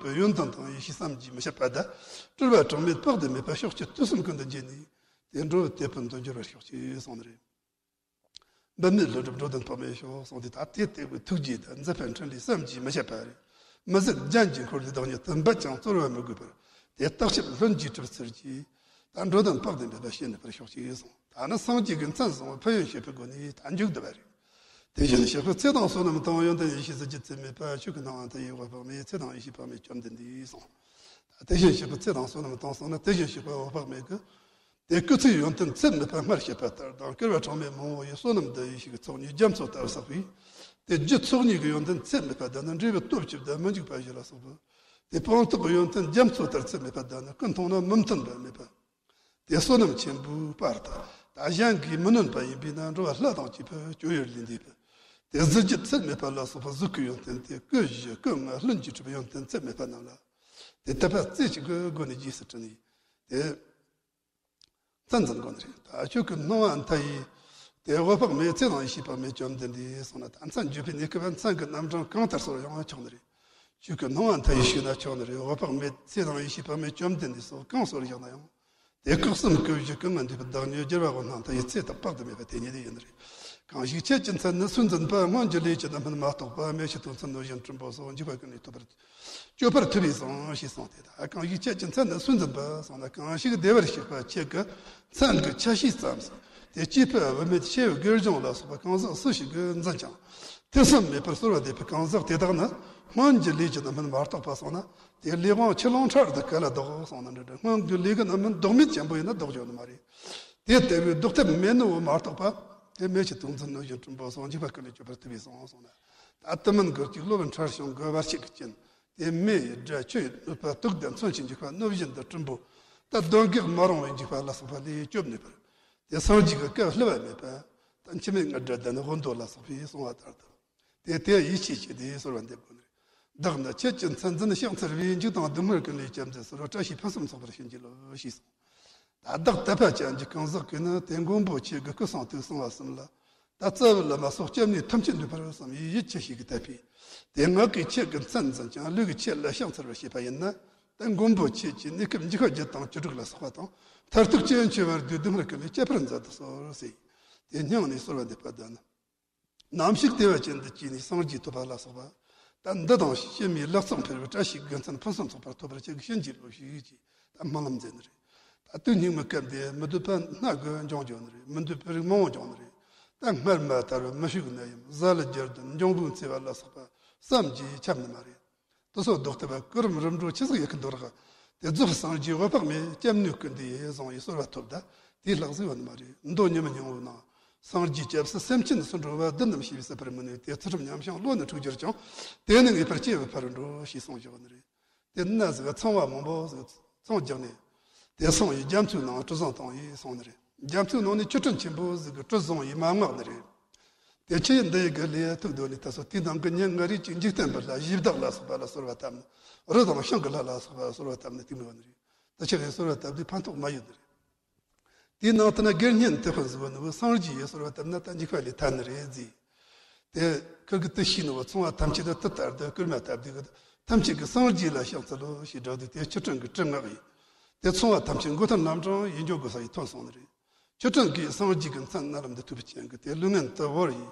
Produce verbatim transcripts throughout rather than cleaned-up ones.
གི་ཡོན་ཏན་དང་ཡེ་ཤེས་བསམ་གྱིས་མི་ཁྱབ་པ་དང་། སྤྲུལ་པ་གྲངས་མེད་དཔག་ཏུ་མེད་པ་ཕྱོགས་བཅུ་དུས་གསུམ་ཀུན་ཏུ་མཇལ་ནས། དེ་འགྲོ་བའི་དེད་དཔོན་དུ་འགྱུར་བར་ཤོག་ཅིག་གསུངས་ནི་རེད། འབད་མེད་ལྷུན་གྲུབ་འགྲོ་དོན་དཔག་མེད་ཤོག་གསུངས་ཏེ། ད་དེ་ལྟ་བུའི་ཐུགས་རྗེ་དང་མཛད་པའི་འཕྲིན་ལས་བསམ་གྱིས་མི་ཁྱབ་པ་རེད། མི་ཟད་རྒྱན་གྱི་འཁོར་ལོའི་བདག་ཉིད་དུ་འབད་ཀྱང་རྩོལ་བ་མི་དགོས་པར། དེ་བརྟག་ཞིབ་ལྷུན་གྱིས་གྲུབ་ཚུལ་གྱིས། ད་འགྲོ་དོན་དཔག་ཏུ་མེད་པ་བྱེད་ནུས་པར་ཤོག་ཅིག་གསུངས། ད་ནི་སངས་རྒྱས་ཀྱི་མཚན་བཟུང་བའི་ཕན་ཡོན་བཤད་པའི་སྒོ་ནས་ད་མཇུག་བསྡུ་བ་རེད། དེ་བཞིན་གཤེགས་པའི་ཚེ་དང་བསོད་ནམས་དང་། ཡོན་ཏན་ཡེ་ཤེས་གཟི་བརྗིད་ཚད་མེད་པ། ཆོས་ཀྱི་སྣང་བ་མཐའ་ཡས་འོད་དཔག་མེད། ཚེ་དང་ཡེ་ཤེས་དཔག་མེད་བཅོམ་ལྡན་འདས་གསུངས། ད་དེ་བཞིན་གཤེགས་པའི་ཚེ་དང་བསོད་ནམས་དང་གསུངས་ན། དེ་བཞིན་གཤེགས་པ་འོད་དཔག་མེད་ཀྱི། དེ་སྐུ་ཚེའི་ཡོན་ཏན་ཚད་མེད་པ་སྔར་བཤད་པ་ལྟར་དང་། བསྐལ་པ་གྲངས་མེད་མང་པོ་ཡི་བསོད་ནམས་འདི་ཡེ་ཤེས་ཀྱི་ཚོགས་ཉིད་རྒྱ་མཚོ་ལྟར་བསགས་པས། དེ་རྒྱུ་ཚོགས་གཉིས་ཀྱི་ཡོན་ཏན་ཚད་མེད་པ་དང་ནི། འབྲས་བུའི་སྟོབས་བཅུ་དང་མི་འཇིགས་པ་བཞི་ལ་སོགས་པ། དེ་སྤངས་རྟོགས་ཀྱི་ཡོན་ཏན་རྒྱ་མཚོ་ལྟར་ཚད་མེད་པ་དང་ནི། ཀུན་མཐོང་ན་མི་མཐུན་པ་མེད་པ། དེ་བསོད་ནམས་ཆེན་པོའི་བར་དུ་ད་གཞན་གྱིས་མི་ནོན་པ་ཡིན་པས་ན། འགྲོ་བ་ལྷ་དང་བཅས་པའི་སྤྱོད་ཡུལ་ལས་འདས་པ། དེ་གཟི་བརྗིད་ཚད་མེད་པ་ལ་སོགས་པ་གཟུགས་ཀྱི་ཡོན་ཏན་དེ། སྐུ་བཞི་སྐུ་ལྔ་ལྷུན་གྱིས་གྲུབ་པའི་ཡོན་ཏན་ཚད་མེད་པ་རྣམས་ལ། དེ་དད་པ་རྩེ་གཅིག་གི་སྒོ་ནས་རྗེས་སུ་དྲན་ནས། དེ་མཚན་འཛིན་དགོས་ནི་རེད། ད་ཆོས་ཀྱི་སྣང་བ་མཐའ་ཡས་དེ་འོད་དཔག་མེད། ཚེ་དང་ཡེ་ཤེས་དཔག་མེད་བཅོམ་ལྡན་འདས་གསུངས་ན། ད་མཚན་བརྗོད་པའི་གནས་སྐབས་མཚན་གྱི་རྣམ་གྲངས་གང་ལྟར་གསོལ་ཡང་ཆོག་ནི་རེད། ཆོས་ཀྱི་སྣང་བ་མཐའ་ཡས་ཞུས་ན་ཆོག་ནི་རེད། འོད་དཔག་མེད། ཚེ་དང་ཡེ་ཤེས་དཔག་མེད་བཅོམ་ལྡན་འདས་སོགས་གང་གསོལ་བཞག་ན་ཡང་། དེ་སྐུ་གསུམ་སྐུ་བཞི་སྐུ་ལྔ་འདུས་པའི་བདག་ཉིད་རྒྱལ་བ་དབང་ཐང་མཐའ་ཡས་ཚེ་དང་དཔག་ཏུ་མེད་པ་དེ་ཉིད་ཡིན་ནི་རེད། གང་ཞིག་ཁྱེད་ཀྱི་མཚན་ནི་སུས་འཛིན་པ། སྔོན་གྱི་ལས་ཀྱི་རྣམ་སྨིན་མ་གཏོགས་པ། མེ་ཤི་དུང་ཚན་གནོད་སྦྱིན་གྲུམ་པོ་སོགས། འཇིགས་པ་ཀུན་ལས་ཐོབ་པར་སྐྱོབ་པར་ཐུབ་པས་སོ་ཞེས་གསུངས་ཏེ། ད་གང་ཞིག་ཁྱེད་ཀྱི་མཚན་ནི་སུས་འཛིན་པ་གསུངས་ན། གང་ཞིག་བདེ་བར་གཤེགས་པ་ཁྱེད་ཀྱི་མཚན་གྱི་ཆ་ཤས་ཙམ་ཟིན་ཏེ། སྐྱེས་བུ་བུད་མེད་ཆེ་བའི་དགེ་སྦྱོང་ལ་སོགས་པ་གང་ཟག་སུ་ཞིག་གིས་འཛིན་ཀྱང་། ཐོས་བསམ་མེད་པར་གསོལ་བ་འདེབས་པའི་གང་ཟག་དེ་དག་ནི། སྔོན་གྱི་ལས་ཀྱི་རྣམ་སྨིན་མ་གཏོགས་པ་གསུངས་ན། དེ་ལས་དབང་ཆུ་ཀླུང་ཁྲག་རུ་དུ་ག་ལ་ལྡོག་གསུངས་ན་འདྲ་འདྲ། སྔོན་གྱི་ལས་ཀྱི་རྣམ་སྨིན་ལྡོག་མེད་ཅན་པོ་ཡིན་ན་ལྡོག་རྒྱུ་ནི་མ་རེད། དེ་ལྟ་བུའི་ལྡོག་ཐབས་མེད་ནོ་མ་གཏོགས་པ། དེ་མེ་ཆུ་དུང་ཚན་གནོད་སྦྱིན་གྲུམ་པོ་སོགས། འཇིགས་པ་ཀུན་ལས་སྐྱོབ་པར་ཐུབ་པས་སོ་གསུངས་ན། ད་དུ་མིན་གུར་གྱི་གློ་བུར་ཁྲར་བྱུང་གི་བར་ཆད་ཀྱི་རྐྱེན། དེ་མེ་ཡི་དགྲ་ཆུ་ཡི་གནོད་པ། དུག་ལྡན་མཚོན་ཆའི་འཇིགས་པ། གནོད་སྦྱིན་དུ་གྲུམ་པོ། ད་གདོན་བགེགས་མ་རུང་བའི་འཇིགས་པ་ལ་སོགས་པ་ལས་སྐྱོབ་ནུས་པར། དེ་སངས་རྒྱས་ཀྱི་བཀའ་བསླུ་བ་མེད་པ། ད་འཆི་མེད་ལྔ་སྒྲ་ལྡན་ནི་དབོན་རྡོ་ལ་སོགས་པས་གསུངས་པ་ལྟར་དུ། དེ་དེ་ཡིད་ཆེས་བྱས་ཏེ་གསོལ་བ་འདེབས་དགོས་ནི་རེད། བདག་ནི་ཁྱེད་ཀྱི་མཚན་འཛིན་ཕྱག་འཚལ་བས། འཇིགས་དང་སྡུག་བསྔལ་ཀུན་ལས་སྐྱབས་མཛད་སོ། བཀྲ་ཤིས་ཕུན་སུམ་ཚོགས་པར་བྱིན་གྱིས་རློབས་ཞེས་གསུངས། ད་བདག་དད་པ་ཅན་གྱི་གང་ཟག་གིས་ནི། དེ་མགོན་པོ་ཁྱེད་ཀྱི་སྐུ་གསུང་ཐུགས་གསང་བ་གསུམ་ལ། ད་རྩ་བའི་བླ་མ་སོགས་སྐྱབས་གནས་ཐམས་ཅད་འདུས་པར་བསམ་ཡས་ཡིད་ཆེས་ཤིག་གིས་དད་པས། དེ་ངག་གིས་ཁྱེད་ཀྱི་མཚན་འཛིན་ཀྱང་། ལུས་ཀྱིས་ཁྱེད་ལ་ཕྱག་འཚལ་བར་བྱེད་པ་ཡིན་ན། ད་མགོན་པོ་ཁྱེད་ཀྱིས་གནས་སྐབས་འཇིགས་པ་བརྒྱད་དང་བཅུ་དྲུག་ལ་སོགས་པ་དང་། མཐར་ཐུག་སྤྱན་ཆེ་བར་དུ་སྡུག་བསྔལ་ཀུན་ལས་སྐྱོབ་པར་མཛད་དུ་གསོལ་ཟེར། དེ་སྙིང་ནས་གསོལ་བ་འདེབས་པ་དང་ནི། ནམ་ཞིག་བདེ་བ་ཅན་དུ་སྐྱེས་ནས་སངས་རྒྱས་ཐོབ་པ་ལ་སོགས་པ། ད་འདི་དང་ཕྱི་མའི་ལེགས་ཚོགས་འཕེལ་བའི་བཀྲ་ཤིས་དགེ་མཚན་ཕུན་སུམ་ཚོགས་པར་ཐོབ་པར་ཁྱེད་ཀྱིས་བྱིན་གྱིས་རློབས་ཤིག་ཅེས་ད་སྨོན་ལམ་མཛད་ནི་རེད། ད་དུས་སྙིགས་མའི་སྐབས་འདིར་མི་འདོད་པ་སྣ་དགུ་འབྱུང་འགྱོ་ནི་རེད། མི་འདོད་པའི་རིགས་མང་བོ་འབྱུང་ནི་རེད། ད་སྔར་མ་དར་བའི་མི་ཤུགས་ནད་ཡམས། གཟའ་ལུ་འབྱར་དུ་འབྱུང་པོའི་འཚེ་བ་ལ་སོགས་པ་བསམ་གྱིས་ཁྱབ་ནི་མ་རེད། དེ་སོགས་ལྡོག་ཐབས་པ་ཀུན་རམས་རིམ་གྲོ་ཆི་ཟིག་ཡེ་གི་འདུག་རག་དེ་རྫོགས་སངས་རྒྱས་འོད་དཔག་མེད་སྐྱབས་གནས་ཀུན་འདུས་ཡིན་གསུངས་ཡི་གསོལ་བ་ཐོབ་ད་དེའི་ལྷག་ཟིག་ཡོད་ནི་མ་རེད། མདོ་ཉི་མ་སྙིང་པོའི་ནང་། སངས་རྒྱས་སྐྱབས་སུ་སེམས་ཅན་སུ་འགྲོ་བ། བདུད་རྣམས་ཤེས་པས་སད་པར་མི་ནུས་ཏེ། ཚུལ་ཁྲིམས་ཉམས་ཤིང་བློ་ནི་འཁྲུགས་གྱུར་ཀྱང་། དེ་ནི་ངེས་པར་སྐྱེ་བོའི་ཕ་རོལ་འགྲོ་ཞེས་གསུངས་བཞག་ནི་རེད། དེ་ན་ཟིག་ཚོང་བ་མང་པོ་ཟིག་ཚོང་རྒྱག་ནས། དེ་སོང་ཡི་རྒྱ་མཚོའི་ནང་གྲུ་གཟིངས་བཏང་ཡི་སོང་ནི་རེད། རྒྱ་མཚོའི་ནང་ནས་ཆུ་ཕྲན་ཆེན་པོ་ཟིག་གི་གྲུ་བཟུང་ཡི་མ་མངགས་ནི་རེད། དེ་ཆུ་ཡི་འདི་ཡི་གི་ལས་ཐུག་འདོད་ནས་ད་སོ་དེའི་ནང་གི་ཉིན་ལྔ་རེ་གཅིག་འཇིག་རྟེན་པ་ལ་གཞི་བདག་ལ་སོགས་པ་ལ་གསོལ་བ་བཏབ་ནས། རི་དང་ཤིང་གི་ལྷ་ལ་སོགས་པ་ལ་གསོལ་བ་བཏབ་ནས་དེ་མི་ཡོད་ནི་རེད། ད་ཆི་རེད་གསོལ་བ་བཏབ་དུས་ཕན་ཐོགས་མ་ཡོད་ནི་རེད། དེའི་ནང་དུ་ན་དགེ་བསྙེན་དེ་ཕན་ཟིག་བོ་ནི་བོ་སངས་རྒྱས་ཡི་གསོལ་བ་བཏབ་ན་ད་འཇིགས་པ་ལས་ཐར་ནི་རེད་ཟེར། དེ་ཁིར་གི་དེ་ཤེས་ནི་བོ་ཚོང་བ་ཐམས་ཅད་དུ་དེ་ལྟར་དུ་བསྐུལ་མ་བཏབ་དུས་གི་ཐམས་ཅད་ཀྱིས་སངས་རྒྱས་ལ་ཕྱག་འཚལ་ལོ་ཞེས་བསྒྲགས་དུས་དེ་ཆུ་ཕྲན་གྱི་གྲི་མངགས་ཡི། དེ་ཚོང་བ་ཐམས་ཅད་མགོ་ཐོན་ལམ་འཕྲང་ཡིད་འཇོག་དགོས་ས་ཡི་ཐོན་སོང་ནི་རེད། ཆུ་ཕྲན་གྱིས་སངས་རྒྱས་ཀྱི་མཚན་རྣ་ལམ་དུ་ཐོས་པའི་རྐྱེན་གྱིས་དེ་ལུས་ངན་དུ་བོར་ཡི།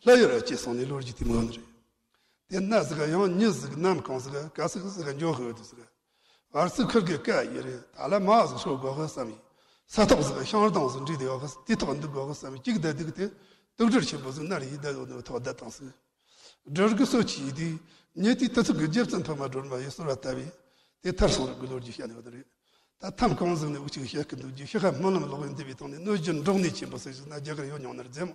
ལྷ་ཡུལ་ལ་སྐྱེས་སོང་ནས་ལོ་རྒྱུས་དེ་མོ་ནི་རེད། དེ་ན་ཟིག་ཡང་མྱི་ཟིག་ནམ་གང་ཟིག་ག་ཟིག་ཟིག་འགྱོ་ཧི་དུ་ཟིག་བར་སི་ཁིར་གི་ཀ་ཡི་རེད། ད་ལ་མ་ཟིག་ཤོ་གོ་ཧི་བསམ་ཡི། ས་ཐོག་ཟིག་ཤང་རྡང་ཟིག་འདྲེས་དེ་ཡོ་ཧི་དེ་ཐོག་འདུག་གོ་ཧི་བསམ་ཡི། གཅིག་བསྡད་དུག་དེ་དུག་སྦྲུལ་ཆེན་པོ་ཟིག་ནར་ཡི་བསྡད་ཡོད་ནོ་ཐོག་བསྡད་བཏང་ཟིག་སྦྲུལ་གི་སོ་ཆི་ཡི་དེ་ཉེ་དུས་དུ་ཚུགས་གི་རྗེ་བཙུན་ཕུ་མ་སྒྲོལ་མ་ཡི་གསོལ་བ་བཏབ་ཡི། དེ་ཐར་སོང་རུ་གི་ལོ་རྒྱུས་བཤད་ནི་ཡོད་རེད། ད་ཐམ་གང་ཟིག་ནས་འུ་ཅིག་བཤད་གི་འདུག་རྒྱུ་ཤི་ཁ་སྨོན་ལམ་ལོག་ཡོད་འདི་བའི་སྟེང་ནས་གནོད་སྦྱིན་འབྲོག་གནས་ཆེན་པོ་ཟིག་ཟིག་ན་རྒྱ་གར་ཡོད་མྱོང་ནི་རེད་ཟེ་མོ།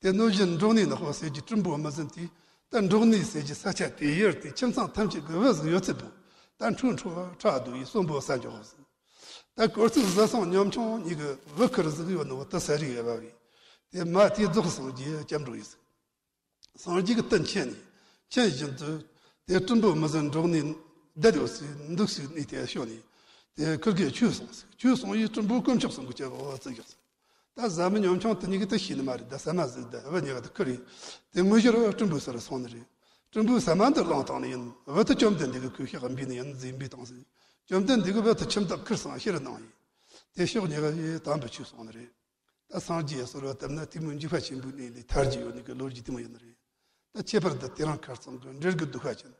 དེ་གནོད་སྦྱིན་འབྲོག་གནས་ནག་པོ་ཟེར་གྱི་སྲིན་པོ་མི་ཟིན་དུས། ད་འབྲོག་གནས་ཟེར་གྱི་ས་ཆ་དེ་ཡུལ་དེ་ཁྱིམ་ཚང་ཐམས་ཅད་ཀྱི་བུ་ཟིག་ཡོད་ཚད་པོ། ད་འཁྲུག་འཁྲུག་ཁྲག་བསྡུ་ཡི་གསོན་པོ་ས་འཇོག་ཟིག་ད་སྐོར་ཚིག་བཟའ་ཚང་ཉམ་ཆུང་གཉིས་ཀྱི་བུ་ཁུར་ཟིག་ཡོད་ནོ་དེ་ས་རིག་ཡོད་པ་བས། དེ་མ་དེ་རྫོགས་སངས་རྒྱས་སྐྱབས་འགྲོ་ཡི་ཟིག་སངས་རྒྱས་ཀྱི་བསྟན་མཁྱེན་ནས་མཁྱེན་བཞིན་དུ། དེ་སྲིན་པོ་མི་ཟིན་འབྲོག་གནས་བསྡད་ཡོད་ཟིག་འདུག་ཟིག་གནས་དེ་ཤོད་ནས། དེ་ཁུར་གེ་ཆོས་སོང་ཟིག་ཆོས་སོང་ཡི་སྲིན་པོ་དཀོན་མཆོག་གསུམ་གྱི་སྐྱབས་འོ་བརྩིགས་བཞག་ཟིག་ད་བཟའ་མི་ཉམ་ཆུང་དེ་གཉིས་ཀྱིས་དེ་ཤེས་ནི་མ་རེད། ད་ཟ་མ་ཟིག་ད་བུ་གཉིས་ཀ་དེ་ཁུར་ཡི། དེ་དངོས་གཞིར་སྲིན་པོའི་སར་སོང་ནི་རེད། སྲིན་པོའི་ཟ་མ་འདི་བླངས་བཏང་ནི་ཡིན། བོད་དུ་བཅོམ་ལྡན་འདས་ཀྱི་གོས་ཤག་འབུས་ནི་ཡིན་ཟེར་འབུས་བཏང་ཟིན། བཅོམ་ལྡན་འདས་ཀྱིས་བོད་དུ་ཁྱིམ་བདག་ཁུར་སང་ཕྱིར་གནང་ཡིན། དེ་ཕྱོགས་ཉེ་བའི་དམ་པའི་ཆོས་སོང་ནི་རེད། ད་སངས་རྒྱས་གསོལ་བ་བཏབ་ན་དེ་མོའི་འཇིགས་པ་ཆེན་པོའི་གནས་ལས་ཐར་རྒྱུ་ཡོད་ནི་གི་ལོ་རྒྱུས་དེ་མོ་ཡིན་ནི་རེད། ད་ཁྱད་པར་དུ་དེ་རིང་ཁ་རྩང་གི་འབྲེལ་གྱི་སྡུག་པ་ཅན།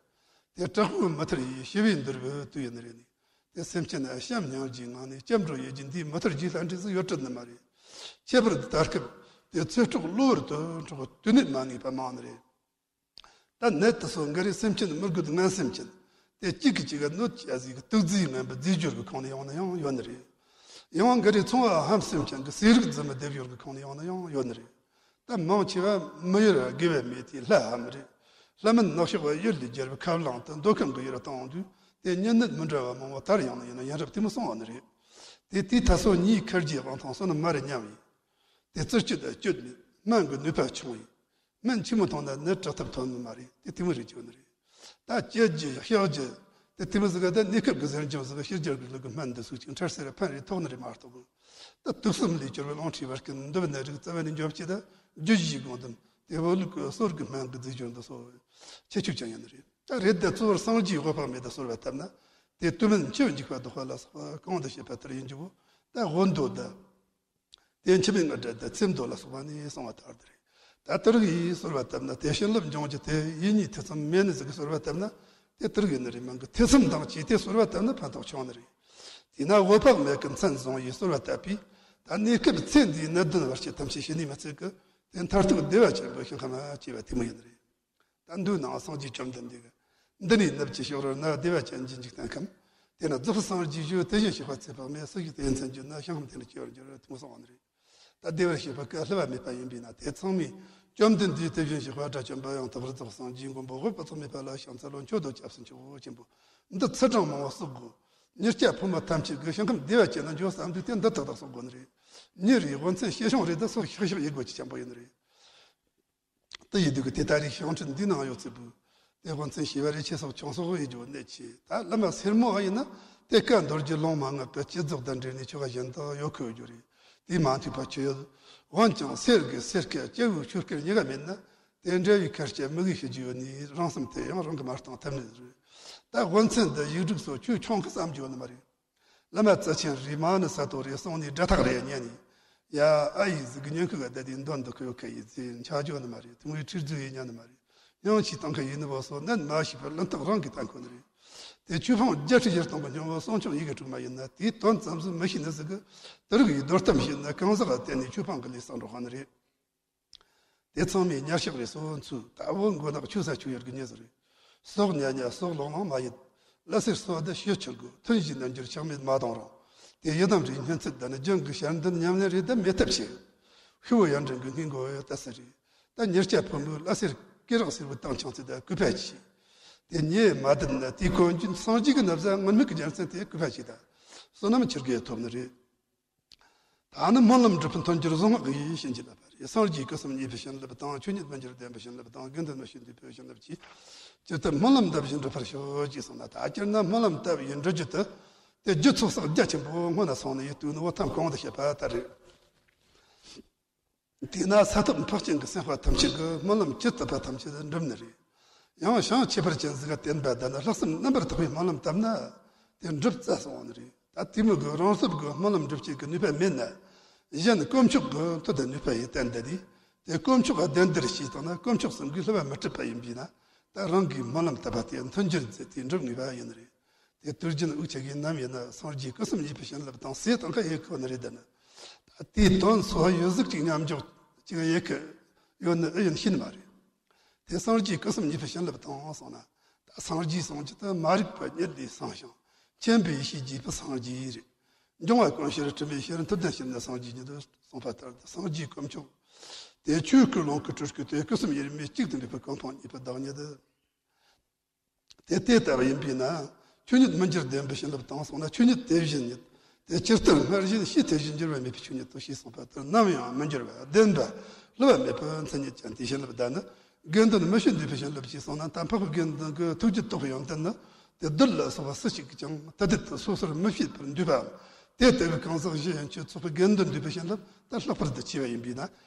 དེ་དྲག་པོའི་མུ་མཐུད་ཡིས་ཞི་བའི་འདུལ་བའི་དུས་ཡིན་ནི་རེད་ནི། དེ་སེམས་ཅན་བྱམས་སྙིང་རྗེའི་ངང་ནས་སྐྱབས་འགྲོ་ཡོད་རྒྱུ་འདིའི་མུ་མཐུད་རྒྱུའི་ལྷ་འདྲེ་ཟིག་ཡོད་གྲུབ་ནི་མ་རེད། ཁྱད་པར་དུ་ད་སྐབས་དེ་ཚེ་སྲོག་གློ་བུར་དུ་འཕྲོག་དུས་ནད་མ་ངེས་པ་མང་ནི་རེད། ད་ནད་དེ་ཚོ་འགའ་རེ་སེམས་ཅན་མི་རྒོད་ངན་སེམས་ཅན། དེ་གཅིག་གིས་གཅིག་ག་གནོད་བྱ་ཟིག་གི་དུག་རྫས་ངན་པ་རྫས་སྦྱོར་གི་ཁོངས་ནས་ཡོང་ན་ཡང་ཡོད་ནི་རེད། ཡང་འགའ་རེ་ཚོང་བ་ཧམ་སེམས་ཅན་གྱི་ཟས་རིགས་རྫུན་མ་སྡེབ་སྦྱོར་གི་ཁོངས་ནས་ཡོང་ན་ཡང་ཡོད་ནི་རེད། ད་མང་ཆེ་བ་མི་ཡུལ་དགེ་བའི་མི་དེ་ལྷ་ཧམ་རེད། ལྷ་མིན་ནག་ཕྱོགས་པ་ཡུལ་ལས་རྒྱལ་བའི་ཁབ་ལངས་དུ་མདོ་ཁམས་ཀྱི་ཡུལ་བཏང་དུས་དེ་གཉན་ནད་མི་འདྲ་བ་མང་བོ་དར་ཡོང་ནི་ཡིན་ན་ཡིན་རབས་དེ་མོ་སོང་བ་ནི་རེད། དེ་དུས་ད་སོ་གཉིས་ཁར་གྱི་དབང་ཐང་སོ་ནི་མ་རེད་སྙམ་ཡིན། དེ་རྩུབ་སྤྱོད་དང་སྤྱོད་མེད་སྨན་གྱི་ནུས་པ་ཆུང་ཡིན། སྨན་ཆི་མོ་འཐུང་ན་ནད་དྲག་ཐབས་ཐོན་ནི་མ་རེད། དེ་དེ་མོ་རེད་ཅེས་ནི་རེད། ད་སྐྱེ་རྒྱུ་གཤགས་རྒྱུ་དེ་དེ་མོ་ཟིག་ག་ད་གནས་སྐབས་ཀྱི་གཟེར་འཇོམས་ཟིག་ག་ཕྱི་རྒྱལ་གྱི་ལུགས་ཀྱི་སྨན་འདི་ཚོ་ཅིག་འཕྲལ་སེལ་ཕན་རེ་ཐོགས་ནི་རེད་མ་གཏོགས། ད་དུག་གསུམ་ལས་གྱུར་པའི་རླུང་མཁྲིས་བར་གྱི་འདུ་བའི་ནད་རིགས་རྩ་བ་ནས་འཇོམས་བྱེད་ད་རྒྱུ་བཞིའི་སྒོ་འདོན་དེ་བོད་ལུགས་ཀྱི་གསོ་རིག་གི་སྨན་གྱི་རྫས་སྦྱོར་འདི་སོགས་ཁྱད་ཆོས་ཀྱང་ཡིན་ནི་རེད། ད་རེད་དེ་གཙོ་བོར་སངས་རྒྱས་འོད་དཔག་མེད་དུ་གསོལ་བ་བཏབ་ན་དེ་དུས་མིན་འཆི་བའི་འཇིགས་པ་ཟློག་པ་ལ་སོགས་པ་གང་དུ་བཤད་པ་ལྟར་ཡིན་རྒྱུ་བོ་ད་དབུ་མདོ་ད། དེ་འཆི་མེད་ལྔ་སྒྲ་དང་ཚེ་མདོ་ལ་སོགས་པ་ནས་གསུངས་པ་ལྟར་དུ་རེད། ད་དེ་རིགས་ཡིས་གསོལ་བ་བཏབ་ན་དེ་བྱིན་རླབས་འབྱུང་རྒྱུ་དེ་ཡིད་གཉིས་ཐེ་ཚོམ་མེད་ནི་ཟིག་གིས་གསོལ་བ་བཏབ་ན་དེ་དེ་རིགས་ཡིན་ནི་རེད། མིན་གི་ཐེ་ཚོམ་དང་བཅས་ཏེ་གསོལ་བ་བཏབ་ན་ཕན་ཐོགས་ཆུང་ནི་རེད། དེས་ན་འོད་དཔག་མེད་ཀྱི་མཚན་བཟུང་ཡིས་གསོལ་བ་བཏབ་པས་ད་གནས་སྐབས་ཚེ་འདིའི་ནད་གདོན་བར་ཆད་ཐམས་ཅད་ཞི་ནས་མི་ཚད་ཀི་དེ་མཐར་ཐུག་བདེ་བ་ཆེན་པོའི་ཞིང་ཁམས་སྐྱེ་བ་དེ་མོ་ཡིན་ནི་རེད། ད་མདོའི་ནང་སངས་རྒྱས་བཅོམ་ལྡན་འདས་ཀྱིས་འདི་ནས་ནུབ་ཀྱི་ཕྱོགས་རོལ་ན་བདེ་བ་ཅན་གྱི་འཇིག་རྟེན་ཁམས། དེ་ན་རྫོགས་སངས་རྒྱས་ཞུ་དེ་བཞིན་གཤེགས་པ་ཚེ་དཔག་མེད་སུ་ཞིག་དེ་མཚན་གྱུར་ན་ཞིང་ཁམས་དེ་ནས་སྐྱེ་བར་འགྱུར་ཐུགས་སོང་བ་ནི་རེད། ད་བདེ་བར་གཤེགས་པ་ཀ་བསླུ་བ་མེད་པ་ཡིན་པས་ན་དེ་ཚང་མས་བཅོམ་ལྡན་འདས་དེ་བཞིན་གཤེགས་པ་དགྲ་བཅོམ་པ་ཡང་དག་པར་རྫོགས་སངས་རྒྱས་མགོན་པོ་འོད་དཔག་ཚོགས་མེད་པ་ལ་ཕྱག་འཚལ་ལོ། མཆོད་དོ་སྐྱབས་སུ་མཆིའོ་ཆེན་པོ། འདི་ཚུལ་དྲང་མང་བོ་གསོག་དགོས། མྱི་སྐྱ་ཕོ་མོ་ཐམས་ཅད་ཀྱིས་ཞིང་ཁམས་བདེ་བ་ཅན་ན་འགྱོ་བསམ་དུས་དེ་འདི་ཐག་ཐག་གསོག་དགོས་ནི་རེད། མྱི་རེའི་དབང་ཚད་ཤེད་ཤོང་རེད། ད་སོ་ཤག་ཤག་ཡེ་དགོས་ཀྱི་ཆེན་པོ་ཡིན་ནི་རེད། དེ་ཡིན་དུས་ཀྱི་དེ་ད་རེས་ཞིང་ཁྲིད་འདི་ནང་ཡོད་ཚུལ་བུ། དེ་དབང་ཚད་ཤེས་པ་རེ་ཆེ་སོགས་ཆུང་སོགས་ཡིན་རྒྱུ་གནད་ཆེ། ད་བླ་མ་སེར་མོ་ཨ་ཡིན་ན་དེ་ཀ་མདོ་རྒྱུད་ལུང་མན་ངག་གི་བསྐྱེད་རྫོགས་དང་འབྲེལ་ནས་ཆོ་ག་གཞན་དག་ཡོད་ཁུལ་རྒྱུ་རེད། དེ་མ་མཐུན་པ་ཆོས་ཡོད། འོན་ཀྱང་གསེར་གྱི་སེར་སྐད་སྐྱེ་བོའི་ཆོས་སྐད་གཉིས་ཀ་མེད་ན་དེ་འདྲ་བའི་ཁར་སྐྱེ་མི་དགོས་ཤེས་རྒྱུ་ཡོད་ནི་རང་སེམས་དེ་ཡང་རང་གིས་མ་བཏང་ཐབས་མེད་རེད། ད་དབང་ཚད་འདི་ཡིག་འབྲུ་སོགས་ཆོས་ཆུང་ཁུ་བསམ་རྒྱུ་ཡོད་ནི་མ་རེད། བླ་མ་རྩ་ཆེན་རེ་མ་ནི་ས་ཐོ་རེ་སོང་ནས་སྒྲ་ཐག་རེ་ཉན་ནས། ཡ་ཨ་ཡི་ཟིག་གི་ཉོན་ཁུ་ག་བསྡད་དེ་འདོན་འདུག་གི་ཡོད་ཁ་ཡི་ཟེར་འཆར་འཇོག་ནི་མ་རེད། དུང་བའི་ཁྲིར་རྫུ་ཡི་ཉན་ནི་མ་རེད། ཡང་ཆེས་བཏང་ཁ་ཡིན་ནི་བོ་སོ་ནན་མ་ཤི་བར་ལན་ཐག་རང་གི་ཐན་ཁོ་ནི་རེད། དེ་ཆོས་ཕང་བརྒྱད་ཁྲི་བཞི་སྟོང་གི་སྙིང་བོ་སོང་ཆུང་ཡི་གེ་དྲུག་མ་ཡིན་ན་དེའི་དོན་ཙམ་ཟིག་མི་ཤེས་ནི་ཟིག་གི་དེ་རིགས་ཡི་རྡོར་གཏམ་བཤད་ན་གང་ཟག་ག་བརྟེན་ནས་ཆོས་ཕང་གི་ལས་བསགས་འགྲོ་ཁ་ནི་རེད། དེ་ཚང་མས་ཉར་ཤག་རེ་སོ་ཚུལ་ལྟ་བུ་མགོ་ནག་ཆུ་ས་ཆུ་ཡར་གི་ཉེ་ཟུར་རེད། སོག་ཉ་ཉ་སོག་ལོང་ལོང་མ་ཡིན། བླ་སེར་སོ་ད་ཤི་ཆུར་དགོས་མཐུན་བཞིན་རྣལ་འབྱོར་ཆག་མེད་མ་གཏོང་རུང་། དེ་ཡི་དམ་རིགས་སྙན་ཚིག་ད་ནི་རྒྱང་གི་ཞལ་འདོན་ཉམས་ལེན་རེ་ད་མེད་ཐབས་ཆེ། ཤི་བོ་ཡར་འདྲེན་གི་སྔས་མགོ་ཡོད་ལྟ་ཟེར་རེད། ད་ཉེར་སྐྱ་ཕོ་མོའི་བླ་སེར་སྐེ་རགས་སེར་བོ་བཏང་ཆང་ཚིག་ད་གུས་པ་ཆེ། དེ་ཉེ་མ་བསྡད་ན་དེའི་གོན་རྒྱུན་སངས་རྒྱས་ཀྱི་ན་བཟའ་སྔོན་མེད་ཀྱི་རྒྱལ་མཚན་དེ་གུས་པ་ཆེ་ད། བསོད་ནམས་ཆེར་དགེ་ཐོབ་ནི་རེད། ད་ནི་སྨོན་ལམ་འགྲུབ་པའི་མཐུན་འགྱུར་གཟུངས་སྔགས་ཀྱི་ཡེ་ཤེས་བྱིན་རླབས་པ་རེད། སངས་རྒྱས་སྐུ་གསུམ་མཉེས་པའི་བྱིན་རླབས་དང་ཆོས་ཉིད་མི་འགྱུར་བདེན་པའི་བྱིན་རླབས་དང་དགེ་འདུན་མི་ཤེས་འདུས་པའི་བྱིན་རླབས་ཀྱིས། སྤྱིར་དུ་སྨོན་ལམ་བཏབ་བཞིན་འགྲུབ་པར་ཤོག་ཅེས་གསུངས་ན། ད་སྤྱིར་ན་སྨོན་ལམ་བཏབ་ཡིན་འགྲུབ་རྒྱུ་དེ། དེ་རྒྱུ་ཚོགས་བསགས་རྒྱ་ཆེན་པོ་སྔོན་ན་སོང་ནས་ཡིན་དུས་ནི་བོ་ཐམ་གོང་དུ་བཤད་པ་ལྟར་རེད། དེས་ན་ས་ཐོབ་འཕགས་ཆེན་གྱི་སེམས་དཔའ་ཐམས་ཅད་ཀྱི་སྨོན་ལམ་ཇི་ལྟ་བ་ཐམས་ཅད་འགྲུབ་ནི་རེད། ཡང་བྱང་ཁྱད་པར་ཅན་ཟིག་ག་བརྟེན་པ་ད་ནི་ལྷག་བསམ་རྣམ་པར་དག་པའི་སྨོན་ལམ་བཏབ་ན་དེ་འགྲུབ་རྩ་སོང་བ་ནི་རེད། ད་དེ་མོ་གི་རང་སྟོབས་ཀྱི་སྨོན་ལམ་འགྲུབ་བྱེད་ཀྱི་ནུས་པ་མེད་ན། གཞན་དཀོན་མཆོག་གི་མཐུ་དང་ནུས་པ་ཡིས་བསྟན་ཏེ་ནི། དེ་དཀོན་མཆོག་ག་བདེན་བདེར་ཞེས་བཏང་ན་དཀོན་མཆོག་གསུམ་གྱིས་བསླུ་བ་མི་སྲིད་པ་ཡིན་པས་ན། ད་རང་གིས་སྨོན་ལམ་བཏབ་པ་དེ་མཐུན་འགྱུར་མཛད་དེ་འགྲུབ་ངེས་པ་ཡིན་ནི་རེད། དེ་དུས་རྒྱུན་དབུགས་ཆད་གིས་ནམ་ཡིན་ན་སངས་རྒྱས་སྐུ་གསུམ་མཉེས་པའི་བྱིན་རླབས་དང་ཟས་དང་ཁ་ཡེ་ཁོ་ནི་རེད་ད་ནི། ད་དེའི་དོན་སོ་ཡོད་གཟུགས་ཅིག་མཉམ་འཇོག་ཅིག་ཡེ་ཁི་ཡོད་ནི་ཨེ་ཡིན་ཤེས་ནི་མ་རེད། དེ་སངས་རྒྱས་སྐུ་གསུམ་མཉེས་པའི་བྱིན་རླབས་དང་སོང་ན། ད་སངས་རྒྱས་སངས་རྒྱས་དེ་མ་རིག་པ་ཉིད་ལས་སངས་ཤིང་། མཁྱེན་པའི་ཡེ་ཤེས་རྒྱས་པའི་སངས་རྒྱས་རེད། འབྱུང་བ་ཀུན་ཤེས་དྲི་མེད་ཤེས་མཐུ་ལྡན་ཤེས་ནི་སངས་རྒྱས་ཉིད་དུ་གསུངས་པ་ལྟར་དུ་སངས་རྒྱས་དཀོན་མཆོག་དེ་ཆོས་སྐུ་ལོངས་སྐུ་སྤྲུལ་སྐུ་དེ་སྐུ་གསུམ་དབྱེར་མེད་གཅིག་ཏུ་འདུས་པའི་གོ་འཕང་བརྙེས་པའི་བདག་ཉིད་དེ། དེ་ལྟ་བུ་ཡིན་པས་ན། ཆོས་ཉིད་མི་འགྱུར་བདེན་པའི་བྱིན་རླབས་དང་སོང་ན་ཆོས་ཉིད་དེ་བཞིན་ཉིད། དེ་ཇི་ལྟར་སྔར་བཞིན་ཕྱིས་དེ་བཞིན་འགྱུར་བ་མེད་པའི་ཆོས་ཉིད་དོ་ཞེས་གསུངས་པ་ལྟར་ནམ་ཡང་མི་འགྱུར་བ་བདེན་པ་བསླུ་བ་མེད་པའི་མཚན་ཉིད་ཅན་དེའི་བྱིན་རླབས་ད་ནི། དགེ་འདུན་མི་ཕྱེད་འདུས་པའི་བྱིན་རླབས་ཅེས་གསུངས་ན་ད་འཕགས་པའི་དགེ་འདུན་གྱི་ཐུགས་རྒྱུད་རྟོགས་པའི་ཡོན་ཏན་ནི། དེ་བདུད་ལ་སོགས་པ་སུ་ཞིག་གིས་ཀྱང་ཐ་དད་དུ་སོ་སོར་མི་ཕྱེད་པར་འདུས་པའམ། དེ་ལྟ་བུའི་གང་ཟག་གཞི་ཡན་ཆད་ཚོགས་པའི་དགེ་འདུན་འདུས་པའི་བྱིན་རླབས་ད་ལྷག་པར་དུ་ཆེ་བ་ཡིན་པས་ན།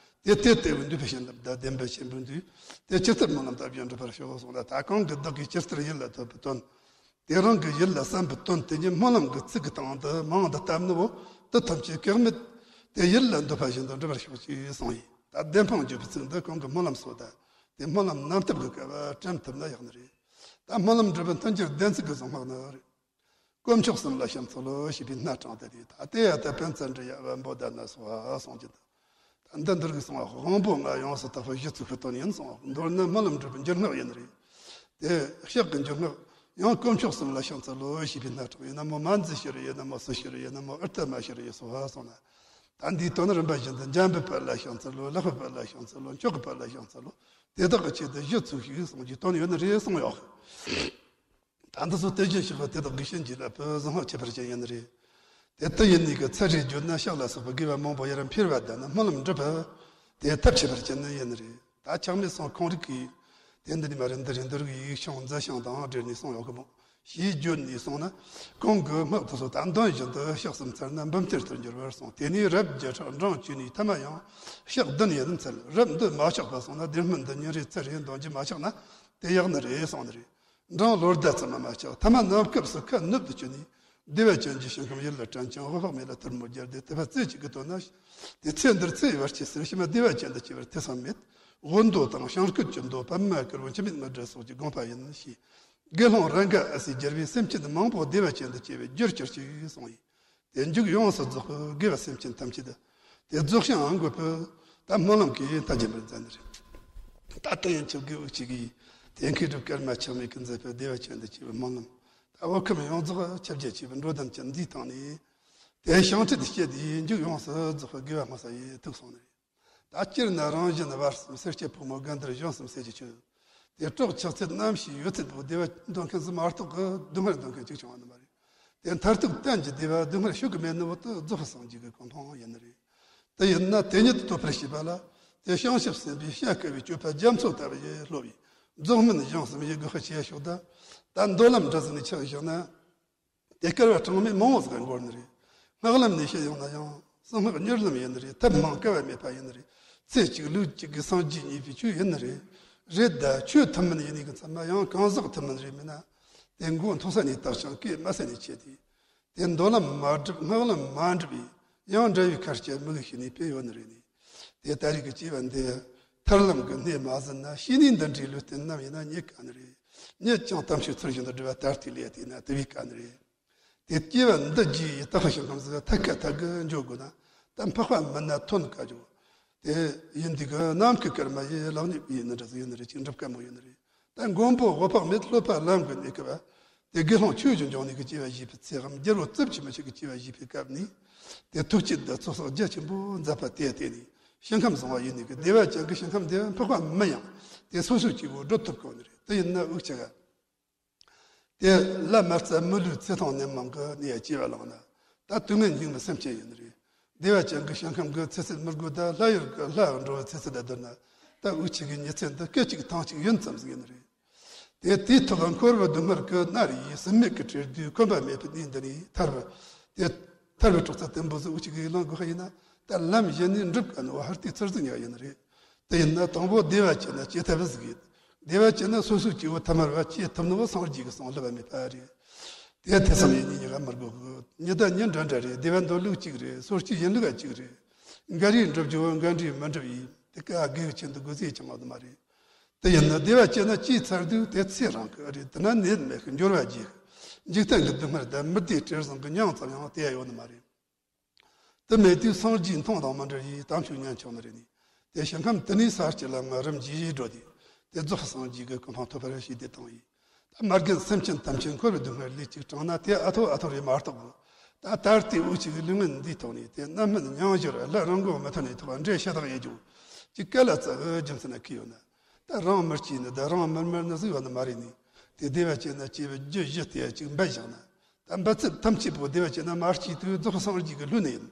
དེ་དེ་ལྟ་བུའི་འདོད་པའི་བྱིན་རླབས་དང་ལྡན་པའི་ཕྱིར་འབུལ་འདུས། དེ་ཇི་ལྟར་སྨོན་ལམ་བཏབ་ཀྱང་འགྲུབ་པར་ཤོག་གསུངས་ལ། ད་གང་གིས་བདག་གིས་ཇི་ལྟར་ཡིད་ལ་ཐོབ་པའི་དོན། དེ་རང་གི་ཡིད་ལ་བསམ་པའི་དོན་དེ་ཉིད་སྨོན་ལམ་གྱི་ཚིག་གི་སྟེང་དུ་མིང་འདི་བཏབ་ནོ། དེ་ཐམས་ཅད་གེགས་མེད་དེ་ཡིད་ལ་འདོད་པ་བཞིན་དུ་འགྲུབ་པར་ཤོག་ཅེས་གསུངས་ཡིན། ད་བདེན་དཔང་བརྗོད་པའི་ཚིག་འདི་གང་གི་སྨོན་ལམ་སོགས་དང་། དེ་སྨོན་ལམ་རྣམ་ཐར་གྱི་སྐབས་དྲན་ཐུབ་ན་ཡག་ནི་རེད། ད་སྨོན་ལམ་འགྲུབ་པའི་མཐུན་རྐྱེན་བདེན་ཚིག་གི་གཟུངས་སྔགས་ནི་རེད། དཀོན་མཆོག་གསུམ་ལ་ཕྱག་འཚལ་ལོ་ཞེས་པའི་སྣ་དྲངས་ཏེ་རེད། ད་དེ་ཡང་ད་པཎ་ཙ་ནྲི་ཡ་བ་བོ་དྷ་ན་སྭཱ་ཧཱ་གསུངས་ཀྱི་འདུག་ད་འདི་འདིར་གྱི་གསུང་བ་དབང་པོ་ལྔ་ཡོངས་སུ་དག་པའི་གཞི་བཙུགས་པའི་དོན་ཡིན་གསུང་བ། མདོར་ན་སྨོན་ལམ་འགྲུབ་པའི་འགྱུར་སྔགས་ཡིན་རེད། དེ་ཕྱག་གི་འགྱུར་སྔགས་ཡང་དཀོན་མཆོག་གསུམ་ལ་ཕྱག་འཚལ་ལོ་ཞེས་པའི་སྣ་དྲངས། ཡིན་ན་མོ་མ་འཛི་ཤེས་རེད། ཡིན་ན་མོ་སུ་ཤེས་རེད། ཡིན་ན་མོ་ཨུཏྟ་མ་ཤེས་རེད། སྭཱ་ཧཱ་གསུངས་ན། ད་འདིའི་དོན་རིམ་པ་བཞིན་དུ་འཇམ་པའི་དཔལ་ལ་ཕྱག་འཚལ་ལོ། ལེགས་པའི་དཔལ་ལ་ཕྱག་འཚལ་ལོ། མཆོག་གི་དཔལ་ལ་ཕྱག་འཚལ་ལོ། དེ་དག་གི་ཆེད་དུ་གཞི་བཙུགས་ཤིག་གསུང་རྒྱུའི་དོན་ཡོད་ནི་རེད་གསུངས་ཡོད། ད་འདི་ཚོ་དེ་བཞིན་གཤེགས་པ་དེ་དག་གི་བྱིན་གྱིས་བརླབས་པའི་གཟུངས་སྔགས་ཁྱད་པར་ཅན་ཡིན་ནི་རེད། དེ་ལྟ་ཡིན་ནི་གི་ཚར་རེ་བརྗོད་ན་ཕྱག་ལ་སོགས་པའི་དགེ་བ་མང་པོ་ཡར་འཕེལ་བ་དང་ནི་སྨོན་ལམ་འགྲུབ་པ། དེ་ཐབས་ཁྱད་པར་ཅན་ནི་ཡིན་ནི་རེད། ད་ཆགས་མེད་གསུང་ཁུངས་རིག་གིས་དེ་འདི་ནི་མ་རེད། འདི་རེད། འདི་རིགས་ཡིག་ཆུང་མཛད་བྱང་དང་འབྲེལ་ནས་གསུངས་ཡོད་གི་མོ། ཞེས་བརྗོད་ནས་གསུངས་ན། གོང་གི་སྔགས་དེ་ཚོ་དང་དོན་བཞིན་དུ་ཕྱག་གསུམ་འཚལ་ན་འབུམ་ཐེར་དུ་འགྱུར་བར་གསུངས། དེ་ནས་རབ་བརྒྱ་ཕྲག་འབྲིང་བཅུ་ནས་ཐ་མ་ཡང་ཕྱག་བདུན་ཡིན་འཚལ། རབ་འདི་མ་ཆགས་པ་སོང་ན་བདེན་སྨོན་འདི་ཉིན་རེ་ཚར་རེ་འདོན་རྒྱུ་མ་ཆགས་ན་དེ་ཡག་ནི་རེད་གསུངས་ནི་རེད། འབྲིང་ལོ་ཟླ་ཙམ་མ་ཆགས། ཐ་མ་གནམ་སྐབས་སུ་ཁ་ནུབ་ཏུ་གྱུར་ནས་བདེ་བ་ཅན་གྱི་ཞིང་ཁམས་ཡུལ་ལ་དྲན་ཅིང་འོད་དཔག་མེད་ལ་ཐལ་མོ་སྦྱར་ཏེ་དད་པ་རྩེ་གཅིག་གིས་བསྟོད་ན། དེ་ཚེ་འདིར་ཚེ་ཡི་བར་ཆད་སེལ་ཕྱི་མ་བདེ་བ་ཅན་དུ་སྐྱེ་བར་ཐེ་ཚོམ་མེད། འོད་མདོ་དང་བྱང་སྐད་ཀྱི་མདོ་པདྨ་གར་པོ་འཆི་མེད་མི་འབྲལ་སོགས་ཀྱི་དགོངས་པ་ཡིན་ཞེས། དགེ་སློང་རེ་འགའ་ཨ་སྲས་རྒྱལ་བས་སེམས་ཅན་མང་པོ་བདེ་བ་ཅན་དུ་སྐྱེ་བའི་རྒྱུར་གྱུར་ཅིག་གསུངས་ཡིན། དེ་མཇུག་ཡོངས་སུ་རྫོགས་པའི་དགེ་བ་སེམས་ཅན་ཐམས་ཅད་དེ་རྫོགས་ཤིང་འགོད་པའི་ད་སྨོན་ལམ་གྱིས་མཐའ་རྒྱན་པར་མཛད་ནི་རེད། ད་ལྟ་ཡང་ཆོས་དགེ་དབུགས་གཅིག་གིས་དེ་མཁས་གྲུབ་ཀརྨ་ཆགས་མེད་ཀྱིས་མཛད་པའི་བདེ་བ་ཅན་དུ་སྐྱེ་བའི་སྨོན་ལམ། ད་བོད་ཁམས་ཡོངས་རྫོགས་ཁྱབ་རྒྱ་ཆེ་བའི་འགྲོ་དོན་ཅན་འདིའི་སྟེང་ནས། དེ་བྱང་ཁྲིད་བསྐྱེད་དེ་མཇུག་ཡོངས་སུ་རྫོགས་པའི་དགེ་བ་སྨོན་ས་ཡི་ཐུགས་སོང་ནི་རེད། ད་སྤྱིར་ན་རང་གཞན་བར་གསུམ་སེར་སྐྱ་ཕོ་མོ་རྒན་དར་གཞོན་གསུམ་ཟེར་གྱི་ཆོས། དེ་གྲོགས་ཆགས་ཚད་རྣམ་ཤེས་ཡོད་ཚད་པོ་བདེ་བ་འདོད་མཁན་ཚོ་མ་གཏོགས་ཀྱི་སྡུག་བསྔལ་འདོད་མཁན་གཅིག་ཀྱང་ཡོད་ནི་མ་རེད། དེ་མཐར་ཐུག་གཏན་གྱི་བདེ་བ་སྡུག་བསྔལ་ཤུགས་ཀྱིས་མེད་ནི་བོ་དེ་རྫོགས་པའི་སངས་རྒྱས་ཀྱི་གོ་འཕང་ཡིན་ནི་རེད། དེ་ཡིན་ན་དེ་ཉིད་དུ་ཐོབ་པར་བྱེད་པ་ལ། དེ་བྱང་ཆུབ་སེམས་དཔའི་བྱ་དཀའ་བའི་སྤྱོད་པ་རྒྱ་མཚོ་ལྟ་བུ་ཡི་སློབ་ཡིན། རྫོགས་སྨིན་སྦྱོང་གསུམ་ཡི་དགོས་པ་ཆེ་ཤོས་དང་། ད་མདོ་ལམ་འདྲ་ཟིག་ནས་ཆ་བཞག་ན། དེ་སྐལ་བ་གྲངས་མེད་མང་བོ་ཟིག་འགོར་ནི་རེད། སྔགས་ལམ་ནས་བཤད་ཡོང་ན་ཡང་གསང་སྔགས་མྱུར་ལམ་ཡིན་ནི་རེད། ཐབས་མང་དཀའ་བ་མེད་པ་ཡིན་ནི་རེད། ཚེ་གཅིག་ལུས་གཅིག་གི་སངས་རྒྱས་བརྙེས་པའི་ཆོས་ཡིན་ནི་རེད། རེད་ད་ཆོས་ཐུན་མིན་ཡིན་ནི་གི་ཚང་མ་ཡང་གང་ཟག་ཐུན་མིན་རེད། མིན་ན་དེ་མགོ་མཐོ་ས་ནས་བཏགས་ཤིང་སྐེ་དམའ་ས་ནས་ཆད་དེ། དེ་མདོ་ལམ་མ་འགྲུབ་སྔགས་ལམ་མ་འགྲུབ་པས་ཡང་འདྲ་བའི་ཁར་སྐྱེ་མི་དགོས་ཤེས་ནས་དཔེ་ཡོད་ནི་རེད་ནི། དེ་ལྟ་རིགས་ཀྱི་སྐྱེ་བ་འདི་ཐར་ལམ་གྱི་གནས་མ་ཟིན་ན་ཤེས་ནས་འདི་འདྲའི་ལུས་རྟེན་ནམ་ཡིན་ན་རྙེད་དཀའ་ནི་རེད། རྙེད་ཀྱང་དམ་ཆོས་ཚུལ་བཞིན་དུ་སྒྲུབ་པ་ད་ལྟའི་ལས་དེ་ན་དེ་བས་དཀའ་ནི་རེད། དེ་སྐྱེ་བ་འདི་རྗེས་ཡི་དྭགས་ཤིང་ཁམས་སུ་ཐད་ཀ་ཐད་ཀ་འགྱོ་དགོས་ན་ད་འཕགས་པ་མིན་ན་ཐོན་དཀའ་འགྱོ། དེ་ཡིན་དུས་ཀྱི་ནམ་མཁའི་སྐར་མ་ཡི་ལག་ཉིབ་ཡིན་ནི་འདྲ་ཟིག་ཡིན་ནི་རེད། ཅིག་འགྲུབ་དཀའ་མོ་ཡིན་ནི་རེད། ད་མགོན་པོ་འོད་དཔག་མེད་སློབ་པ་ལམ་གྱི་གནས་སྐབས། དེ་དགེ་སློང་ཆོས་ཀྱི་འབྱུང་གནས་ཀྱི་སྐྱེ་བ་བཞེས་པའི་ཚེའམ་རྒྱལ་པོ་རྩིབས་ཀྱི་མི་ཆོད་ཀྱི་སྐྱེ་བ་བཞེས་པའི་སྐབས་ནས། དེ་ཐུགས་བསྐྱེད་དང་ཚོགས་བསགས་རྒྱ་ཆེན་པོ་མཛད་པ་དེ་བརྟེན་ནས་ཞིང་ཁམས་བཟང་བ་ཡིན་ནི་གི་བདེ་བ་ཅན་གྱི་ཞིང་ཁམས་དེ་འཕགས་པ་མིན་ཡང་དེ་སོ་སོའི་སྐྱེ་བོ་སྒྲུབ་ཐུབ་གོ་ནི་རེད། དེ་ཡིན་ན་དབུགས་ཆད་ག་དེ་ལ་མ་རྩ་མི་ལུས་ཚེ་ཐང་ནད་མང་གི་ནད་སྐྱེ་བ་ལངས་ན་ད་དུས་ངན་སྙིགས་མའི་སེམས་ཅན་ཡིན་ནི་རེད། བདེ་བ་ཅན་གྱི་ཞིང་ཁམས་ཀྱི་ཚེ་ཚད་མི་དགོས། ད་ལྷ་ཡུལ་གྱི་ལྷ་འགྲོ་བའི་ཚེ་ཚད་དང་བསྡུར་ན་ད་དབུགས་ཆད་གི་ཉི་ཚེ་འདི་སྐད་ཅིག་ཐང་ཅིག་ཡུན་ཙམ་ཟིག་ཡིན་ནི་རེད། དེ་དུས་ཐོག་འཁོར་བའི་སྡུག་བསྔལ་གྱི་མནར་ཡིས་སྲིན་མེད་ཀྱི་བྲེལ་བསྡུས་འཁོན་པ་མེད་པའི་གནས་འདི་ནས་ཐར་བ། དེ་ཐར་བའི་གྲོགས་ཚད་བརྟན་པོ་ཟིག་དབུགས་ཆད་གི་ལངས་དགོས་ཡིན་ན་ད་ལམ་གཞན་ནས་འགྲུབ་དཀའ་ནོ་ཧར་ཏི་ཚུར་ཟིག་ཉག་ཡིན་ནི་རེད། དེ་ཡིན་ན་དང་པོ་བདེ་བ་ཅན་ན་སྐྱེ་ཐབས་ཟིག་ཡིན། བདེ་བ་ཅན་ན་སོ་སོའི་སྐྱེ་བོ་ཐ་མལ་བ་སྐྱེ་ཐུབ་ནོ་སངས་རྒྱས་ཀྱི་གསུང་ལྷུ་བ་མེད་པ་རེད། དེ་ཐེ་ཚོམ་ཡིན་ནི་ཉི་ག་མི་དགོས་གི། ཉི་ཟླ་ཉི་འདྲ་འདྲ་རེད། བདེ་བ་འདོད་ལུགས་གཅིག་རེད། སོ་སྐྱེ་ཡིན་ལུགས་གཅིག་རེད། འགའ་རེས་འགྲུབ་རྒྱུ་བོ་འགའ་འདྲས་མི་འགྲུབ་ཡིན། དེ་ཀ་དགེ་བའི་ཆེད་དུ་དགོས་ཚེ་ཅང་ཡོད་མ་རེད། དེ་ཡིན་ན་བདེ་བ་ཅན་ན་སྐྱེས་ཚར་དུས་དེ་ཚེ་རིང་གི་རེད། དེ་ན་ནད་མེད་གི། འབྱོར་བ་རྒྱས་གི། འཇིག་རྟེན་གྱི་སྡུག་བསྔལ་དང་མི་བདེའི་བྲེལ་ཟིང་གི་མྱིང་ཙམ་ཡང་དེ་ཡ་ཡོད་ནི་མ་རེད། དེ་མེད་དུས་སངས་རྒྱས་མཐོང་དང་མི་འབྲལ་ཡི་དམ་ཆོས་ཉན་ཆོག་ནི་རེད་ནི། དེ་ཞིང་ཁམས་དེ་ནས་ས་སྐྱ་ལ་ང་རིམ་གྱིས་འགྲོ་དུས་དེ་རྫོགས་སངས་རྒྱས་ཀྱི་གོ་འཕང་ཐོབ་པར་ཞུས་ཏེ་བཏང་ཡི། ད་མ་རྒན་སེམས་ཅན་ཐམས་ཅད་འཁོར་བའི་སྡུག་བསྔལ་ལས་ཅིག་དྲངས་ན་དེ་ཨ་ཐོ་ཨ་ཐོ་རེད་མ་གཏོགས། ད་ད་ལྟའི་དབུགས་ཆད་གི་ལུས་ངན་འདིའི་ཐོག་ནས་དེ་རྣམ་སྨིན་མྱང་བཞུར་ལྷ་རང་མགོ་མི་ཐོན་ནས་ཐོག་འདྲེ་ཤ་སྟག་ཡེ་རྒྱུ་ཅིག་ག་ལ་རྩ་བའི་རྒྱུ་མཚན་ན་ཁི་ཡོད་ན། ད་རང་མི་སྐྱིད་ནི་ད་རང་མི་དམར་ནི་ཟིག་ཡོད་ནི་མ་རེད་ནི། དེ་བདེ་བ་ཅན་ན་སྐྱེ་བའི་རྒྱུ་བཞི་དེ་ཅིག་འབད་བཞག་ན། ད་འབད་ཚད་ཐམས་ཅད་པོ་བདེ་བ་ཅན་ན་མ་སྐྱེས་དུས་རྫོགས་སངས་རྒྱས་ཀྱི་ལྷུན་ནི་ཡིན།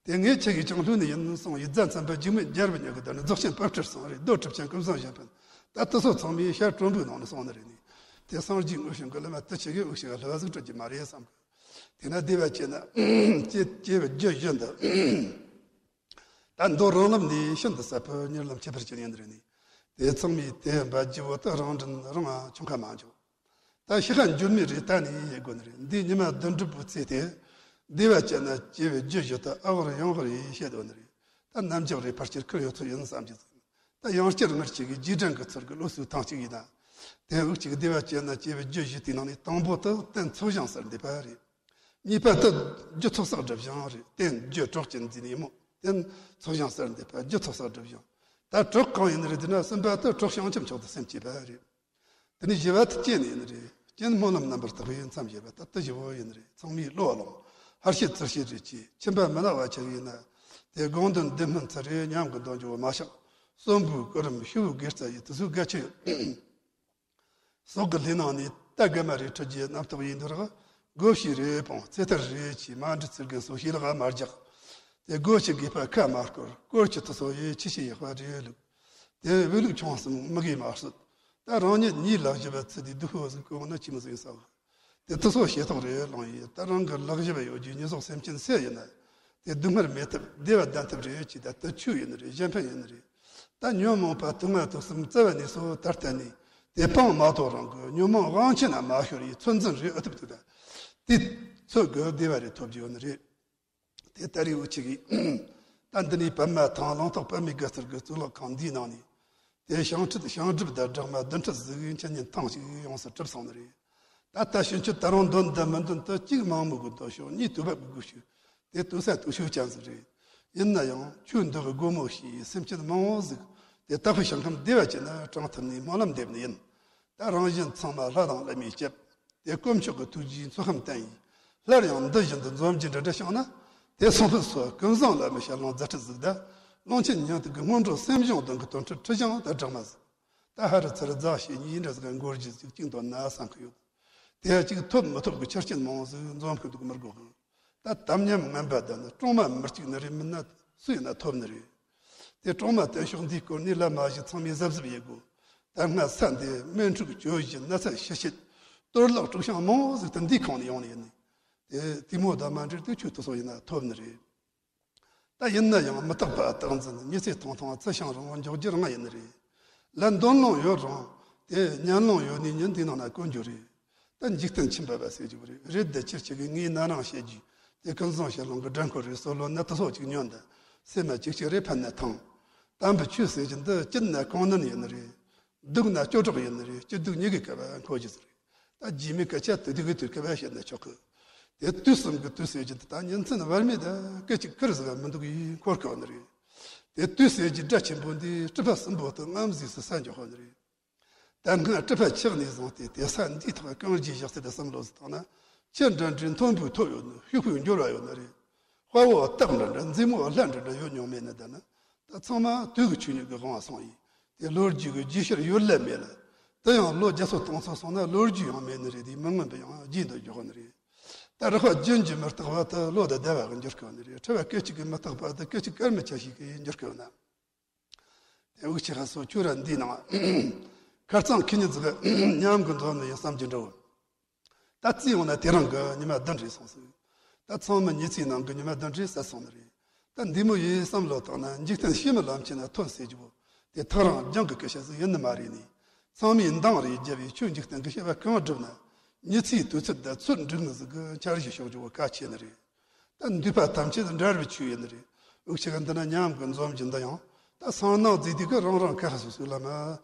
དེ་ངས་ཁྱེད་ཀྱིས་ཀྱང་ལྷུན་ནི་ཡིན་གསུངས་ཡི། རྫ་མཚན་པ་འཇིགས་མེད་རྒྱལ་པོ་ཉག་གི་དར་ནི་རྫོགས་ཆེན་དཔལ་སྤྲུལ་གསུང་རེད། རྡོ་གྲུབ་ཆེན་ཀུན་བཟང་གཞན་ཕན། ད་དེ་ཚོ་ཚང་མས་ཤར་དྲོན་པོའི་ནང་ནས་གསུངས་ནི་རེད་ནི། དེ་སངས་རྒྱས་དངོས་བྱུང་གི་ལམ་མ་དེ་ཆེ་གི་དབུགས་ཆད་ག་ལྷ་བ་ཟིག་སྤྲོད་ཀྱི་མ་རེད་བསམ་གི། དེ་ན་བདེ་བ་ཅན་ན་སྐྱེ་སྐྱེ་བའི་རྒྱུ་བཞི་འདི། ད་ ཨ་མདོ་རང་ལམ་ནས་ཤིན་ཏུ་ཟབ་པོ་གཉེར་ལམ་ཁྱད་པར་ཅན་ཡིན་རེད་ནི། དེ་ཚང་མས་དེ་འབད་རྒྱུ་བོ་དེ་རང་དྲིན་རང་ང་ཆུང་ཁ་མ་འཇོག་ད་ཤི་ཁ་འགྱུར་མེད་རེད། ད་ནི་ཡེ་དགོས་ནི་རེད། འདི་ཉི་མ་བདུན་གྲུབ་པོའི་ཚེ་དེ། བདེ་བ་ཅན་ན་སྐྱེ་བའི་རྒྱུ་ཞུ་ད་ཨ་བར་ཡང་བར་ཡེ་བཤད་དོ་ནི་རེད། ད་རྣམ་འཇོག་རེད། ཕར་ཆེར་ཁུར་ཡོད་ཚོད་ཡིན་བསམ་གྱི་ཟིག་ད་ཡང་བསྐྱར་ངར་ཅིག་གི་རྗེས་དྲན་གྱི་ཚུལ་གྱི་ལོ་སུ་ཐང་གཅིག་ཡིན་ན། དེ་འུག་ཅིག་བདེ་བ་ཅན་ན་སྐྱེ་བའི་རྒྱུ་ཞུ་དེའི་ནང་ནས་དང་པོ་དེ་རྟེན་ཚོགས་ཞིང་གསར་འདེབས་པ་རེད། གཉིས་པ་དེ་རྒྱུ་ཚོགས་བསགས་སྒྲུབ་ཞིང་རེད། རྟེན་རྒྱུ་གྲོགས་ཅན་འཛིན་ནས་མོ་རྟེན་ཚོགས་ཞིང་གསར་འདེབས་པ་རྒྱུ་ཚོགས་བསགས་སྒྲུབ་ཞིང་། ད་གྲོགས་གང་ཡིན་རེད་ཟེར་ན། གསུམ་པ་དེ་གྲོགས་བྱང་ཆུབ་མཆོག་ཏུ་སེམས་བསྐྱེད་པ་རེད། དེ་ནས་བཞི་བ་དེ་རྐྱེན་ཡིན་རེད། རྐྱེན་སྨོན་ལམ་རྣམ་པར་དག་པས་མཚམས་བཞག་པ་ད་དེ་བཞི་བོ་ཡིན་རེད། ཚང་མས་བློ་ལོངས་ཧར་བཤད་ཚུར་བཤད་རེད་ཀྱི་ཁྱིམ་པ་མི་ནག་བ་ཆགས་ཡིན་ན། དེ་དགོངས་དོན་འདི་སྨིན་ཚར་རེ་ཉམས་ཀྱི་འདོན་རྒྱུ་བོ་མ་བཞག་གསོན་པོའི་སྐུ་རིམ་ཤི་བོའི་དགེ་རྩ་ཡི་དེ་ཚོའི་དགའ་ཆེ་ཡོད། སྲོག་གི་ལྷའི་ནང་ནས་རྟ་སྒ་མ་རེ་ཁྲིད་རྒྱུའི་རྣམ་རྟོག་ཡིན་འདུག་ར། སྒོ་ཕྱེ་རེ་སྤོང་ཚེ་ཐར་རེ་ཆེ་མ་འདྲི་ཚུལ་གྱི་སོ་ཤེས་ལ་མ་རྒྱག་དེ་སྒོ་ཕྱེ་དགོས་པ་ཁ་མ་སྐོར། སྐོར་གྱི་དུ་སོ་ཡི་ཆི་ཤེས་ཡག་པ་རེ་ལུག་དེ་བོད་ལུགས་ཆུང་གསུམ་མི་དགེ་མ་གསོད། ད་རང་ཉིད་གཉིད་ལག་བཞི་པ་ཚུལ་དེ་སྡུག་ཧོ་ཟིག་གོང་ན་ཅི་མི་ཟིག་ཡིན་ས་བ། དེ་དུ་སོ་ཤེས་ཐོག་རེ་ལོང་ཡི་ད་རང་གི་ལག་བཞི་པ་ཡོད་རྒྱུ་ཉི་གཟུགས་སེམས་ཅན་སེ་ཡིན་ན། དེ་སྡུག་བསྔལ་མེད་ཐབས་བདེ་བ་ལྡན་ཐབས་རེ་ཅི་ད་དུ་ཆུ་ཡིན་རེ་གཞན་ཕན་ཡིན་རེ། ད་ཉོན་མོངས་པ་དུག་ལྔ་དུག་གསུམ་རྩ་བ་ནས་སོ་དར་བརྟེན་ནས་དེ་སྤང་མ་ཐོག་རང་གི་ཉོན་མོངས་དབང་ཆེན་ན་མ་ཤོར་ཡི་ཚོད་འཛིན་རེ་ཨུ་ཐུབ་ཐུབ་ད། དེ་ཚོད་གི་བདེ་བ་རེ་ཐོབ་རྒྱུ་ཡོད་ནི་རེད། དེ་ལྟར་ཡོད་ཅིག་གིས། ད་འདི་ནས་པདྨ་ཐང་ལུང་རྟོགས་པདྨའི་དགའ་ཚལ་གྱི་གཙུག་ལག་ཁང་འདིའི་ནང་ནས། དེ་བྱང་ཁྲིད་བྱང་སྒྲུབ་དང་སྦྲགས་མ་བདུན་ཁྲིད་ཟིག་འཆད་ཉན་ཐེངས་ཤིག་ཡོངས་སུ་གྲུབ་སོང་ནི་རེད། ད་ལྟ་ཕྱིན་ཆད་ད་རུང་འདོན་དང་མི་འདོན་དུ་གཅིག་མང་མོས་ཀྱི་འདོན་ཤོག་གཉིས་དུ་བབ་ཀྱི་དགོས་ཤོག་དེ་དུ་ས་དུ་ཤོག་ཅན་ཟིག་རེད། ཡིན་ན་ཡང་ཆོས་འདི་གི་སྒོ་མོ་ཞིག་སེམས་ཅན་མང་བོ་ཟིག་དེ་དག་པའི་ཞིང་ཁམས་བདེ་བ་ཅན་ན་དྲངས་ཐུབ་ནས་སྨོན་ལམ་འདེབས་ནི་ཡིན། ད་རང་གཞན་ཚང་མ་ལྷ་དང་ལྷ་མིའི་སྐྱབས། དེ་དཀོན་མཆོག་གི་ཐུགས་རྗེའི་མཚོ་ཁམས་བསྟན་ཡིས། སླར་ཡང་འདི་བཞིན་དུ་འཛོམས་ཀྱི་འདྲ་འདྲ་བྱུང་ན། དེ་སོང་ཕུད་སོ་ཀུན་བཟང་བླ་མའི་ཞལ་ལུང་མཛད་ཁྲིད་ཟིག་དང་། ཀློང་ཆེན་སྙིང་ཐིག་གི་སྔོན་འགྲོ་སེམས་བྱུང་དོན་གྱི་དོན་ཁྲིད་ཁྲིད་བྱང་དང་སྦྲགས་མ་ཟིག་ད་ཧ་རི་ཚུར་རྫ་ཞེས་ཉིད་འདྲ་ཟིག་འགོར་རྒྱུ་ཟིག་ཅིག་འདོན་ན་བསམ་གི་ཡོད། དེ་ཡང་ཅིག་ཐོབ་མི་ཐོབ་ཀྱི་ཆ་རྐྱེན་མང་ཟིག་འཛོམས་གི་འདུག་མི་དགོས་གི་ད་དམ་ཉམས་ངན་པ་དང་ནི་གྲོང་མ་མི་གཅིག་ནི་རེད། མིན་ན་སུ་ཡིན་ན་ཐོབ་ནི་རེད། དེ་གྲོང་མ་བརྟན་ཤོག་འདིའི་སྐོར་ནས་བླ་མ་ཞིག་ཚང་མས་གཟབ་གཟབ་ཡེད་དགོས། ད་སྔ་ས་འདི་སྨན་འཁྲུག་གྱོད་གཞི་ན་ཚ་ཤི་ཤེད་གཏོར་བརླག་དཀྲུག་ཤིང་མང་བོ་ཟིག་ད་འདིའི་ཁོངས་ནས་ཡོང་ནི་ཡིན་ནི། དེ་དེ་མོ་དང་མ་འབྲེལ་དུ་ཆོས་དུ་སོགས་ཡིན་ན་ཐོབ་ནི་རེད། ད་ཡིན་ན་ཡང་མི་རྟག་པ་རྟག་འཛིན་ཉི་ཚེ་ཐུང་ཐུང་ཚུལ་བྱུང་རུང་འཇོག་རྒྱུ་རང་ཡིན་ནི་རེད། ལ་འདོན་ལོང་ཡོད་རུང་དེ་ཉན་ལོང་ཡོད་ནི་ཉིན་དེའི་ནང་ན་དཀོན་རྒྱུ་རེད། ད་འཇིག་རྟེན་ཁྱིམ་པ་བ་ཟེར་རྒྱུ་རེད། རེད་དེ་ཁྱེད་ཅག་གིས་ངའི་ན་རང་བཤད་རྒྱུ་དེ་ཀུན་བཟང་ཞལ་ལུང་གི་དགྲ་འཁོར་རེད། སོ་ལོ་ན་དུ་སོགས་ཅིག་ཉོན་དང་སེམས་མ་ཅིག་ཅིག་རེ་ཕན་ན་ཐང་། དམ་པའི་ཆོས་ཟེར་རྒྱུ་འདི་སྐྱིད་ན་གང་ནན་ཡིན་ནི་རེད། སྡུག་ན་སྐྱོ་གྲོགས་ཡིན་ནི་རེད། སྐྱིད་སྡུག་གཉིས་ཀའི་སྐལ་བ་འཁོར་རྒྱུ་ཟེར། ད་རྗེས་མའི་སྐད་ཆ་དུས་དུས་ཀྱི་དུས་སྐལ་བ་བཤད་ན་ཆོག་གི་དེ་དུས་གསུམ་གྱི་དུས་ཟེར་རྒྱུ་འདི་ད་ཉིན་མཚན་བར་མེད་ད་སྐད་ཅིག་ཁུར་ཟིག་མི་འདུག་ཡིན་འཁོར་གི་ཡོད་ནི་རེད། དེ་དུས་ཟེར་རྒྱུ་སྒྲ་ཆེན་པོ་འདི་གྲུབ་པ་གསུམ་པོ་དང་རྔམ་ཟིག་སུ་ས་འཇོག་ཧོ་ནི་རེད། ད་སྔ་གྲུབ་པ་ཆགས་ནས་བཟུང་སྟེ་དེ་ས་འདིའི་ཐོག་གང་རྒྱས་བཞག་ཚད་དུ་བསམ་བློ་ཟིག་བཏང་ན། ཁྱི་འདྲ་འདྲའི་མཐོན་པོའི་ཐོབ་ཡོད་ནི། ཕྱུག་པོའི་འབྱོར་བ་ཡོད་ནི་རེད། དཔའ་བོ་སྟག་འདྲ་འདྲ་མཛེས་མོ་ལྷ་འདྲ་འདྲ་ཡོད་མྱོང་མེད་ནི་ད་ནི། ད་ཚང་མ་དུས་ཀྱི་ཆོས་ཉིད་ཀྱི་དབང་བ་སོང་ཡིན། དེ་ལོ་རྒྱུས་ཀྱི་རྗེས་ཤུལ་ཡོད་ལ་མེད་ལ། དེ་ཡང་ལོ་བརྒྱ་ཚོ་སྟོང་ཚོ་སོང་ན་ལོ་རྒྱུས་ཡང་མེད་ནི་རེད། དེ་མི་མངོན་པ་ཡང་རྗེས་འདུག་འཇོག་ནི་རེད། ད་རེག་པ་རྒྱུན་གྱིས་མི་རྟག་པ་དེ་བློ་དང་ལྡན་པ་གི་འགྱུར་དཀའ་ནི་རེད། འཁྲུལ་བ་སྐད་ཅིག་གིས་མི་རྟག་པ་དེ་སྐད་ཅིག་སྐར་མ་ཆ་ཞིག་གིས་འགྱུར་དཀའ་ན། དེ་འུག་ཆེ་ཁ་སོ་ཁྱོད་ར་འདིའི་ནང་། ཁར་ཚང་ཁི་ཉི་ཙི་གི་ཉམས་གི་འཛོམས་ནི་ཡིན་བསམ་གྱི་འདྲ་བོ། ད་རྩིས་ཡོང་ན་དེ་རིང་གི་ཉི་མ་བདུན་རེད་སོང་ཟིག་ད་ཚང་མ་ཉི་ཚེའི་ནང་གི་ཉི་མ་བདུན་རེད་ཟེར་སོང་ནི་རེད། ད་འདི་མོ་ཡིས་བསམ་བློ་བཏང་ན་འཇིག་རྟེན་ཕྱི་མི་ལམ་ཁྱེར་ན་ཐོན་ཟེར་རྒྱུ་བོ། དེ་ཐག་རང་རྒྱང་གི་སྐད་ཆ་ཟིག་ཡིན་ནི་མ་རེད་ནི། ཚང་མས་འདང་རེ་བརྒྱབ་པའི་ཆོས་འཇིག་རྟེན་གི་བཤད་པ་གང་བསྒྲུབས་ན། ཉི་ཚེའི་དུས་ཚོད་དང་ཚོད་འགྲིག་ནི་ཟིག་གི་འཆར་གཞི་ཤོག་རྒྱུ་བོ་གལ་ཆེ་ནི་རེད། ད་འདུས་པ་ཐམས་ཅད་འབྲལ་བའི་ཆོས་ཡིན་ནི་རེད། འུག་ཆེ་ག་འདི་ན་ཉམས་གི་འཛོམས་ཀྱི་འདི་ཡང་། ད་སང་ནང་རྫས་དུས་ཀྱི་རང་རང་ཁ་ཁ་སོ་སོའི་ལམ།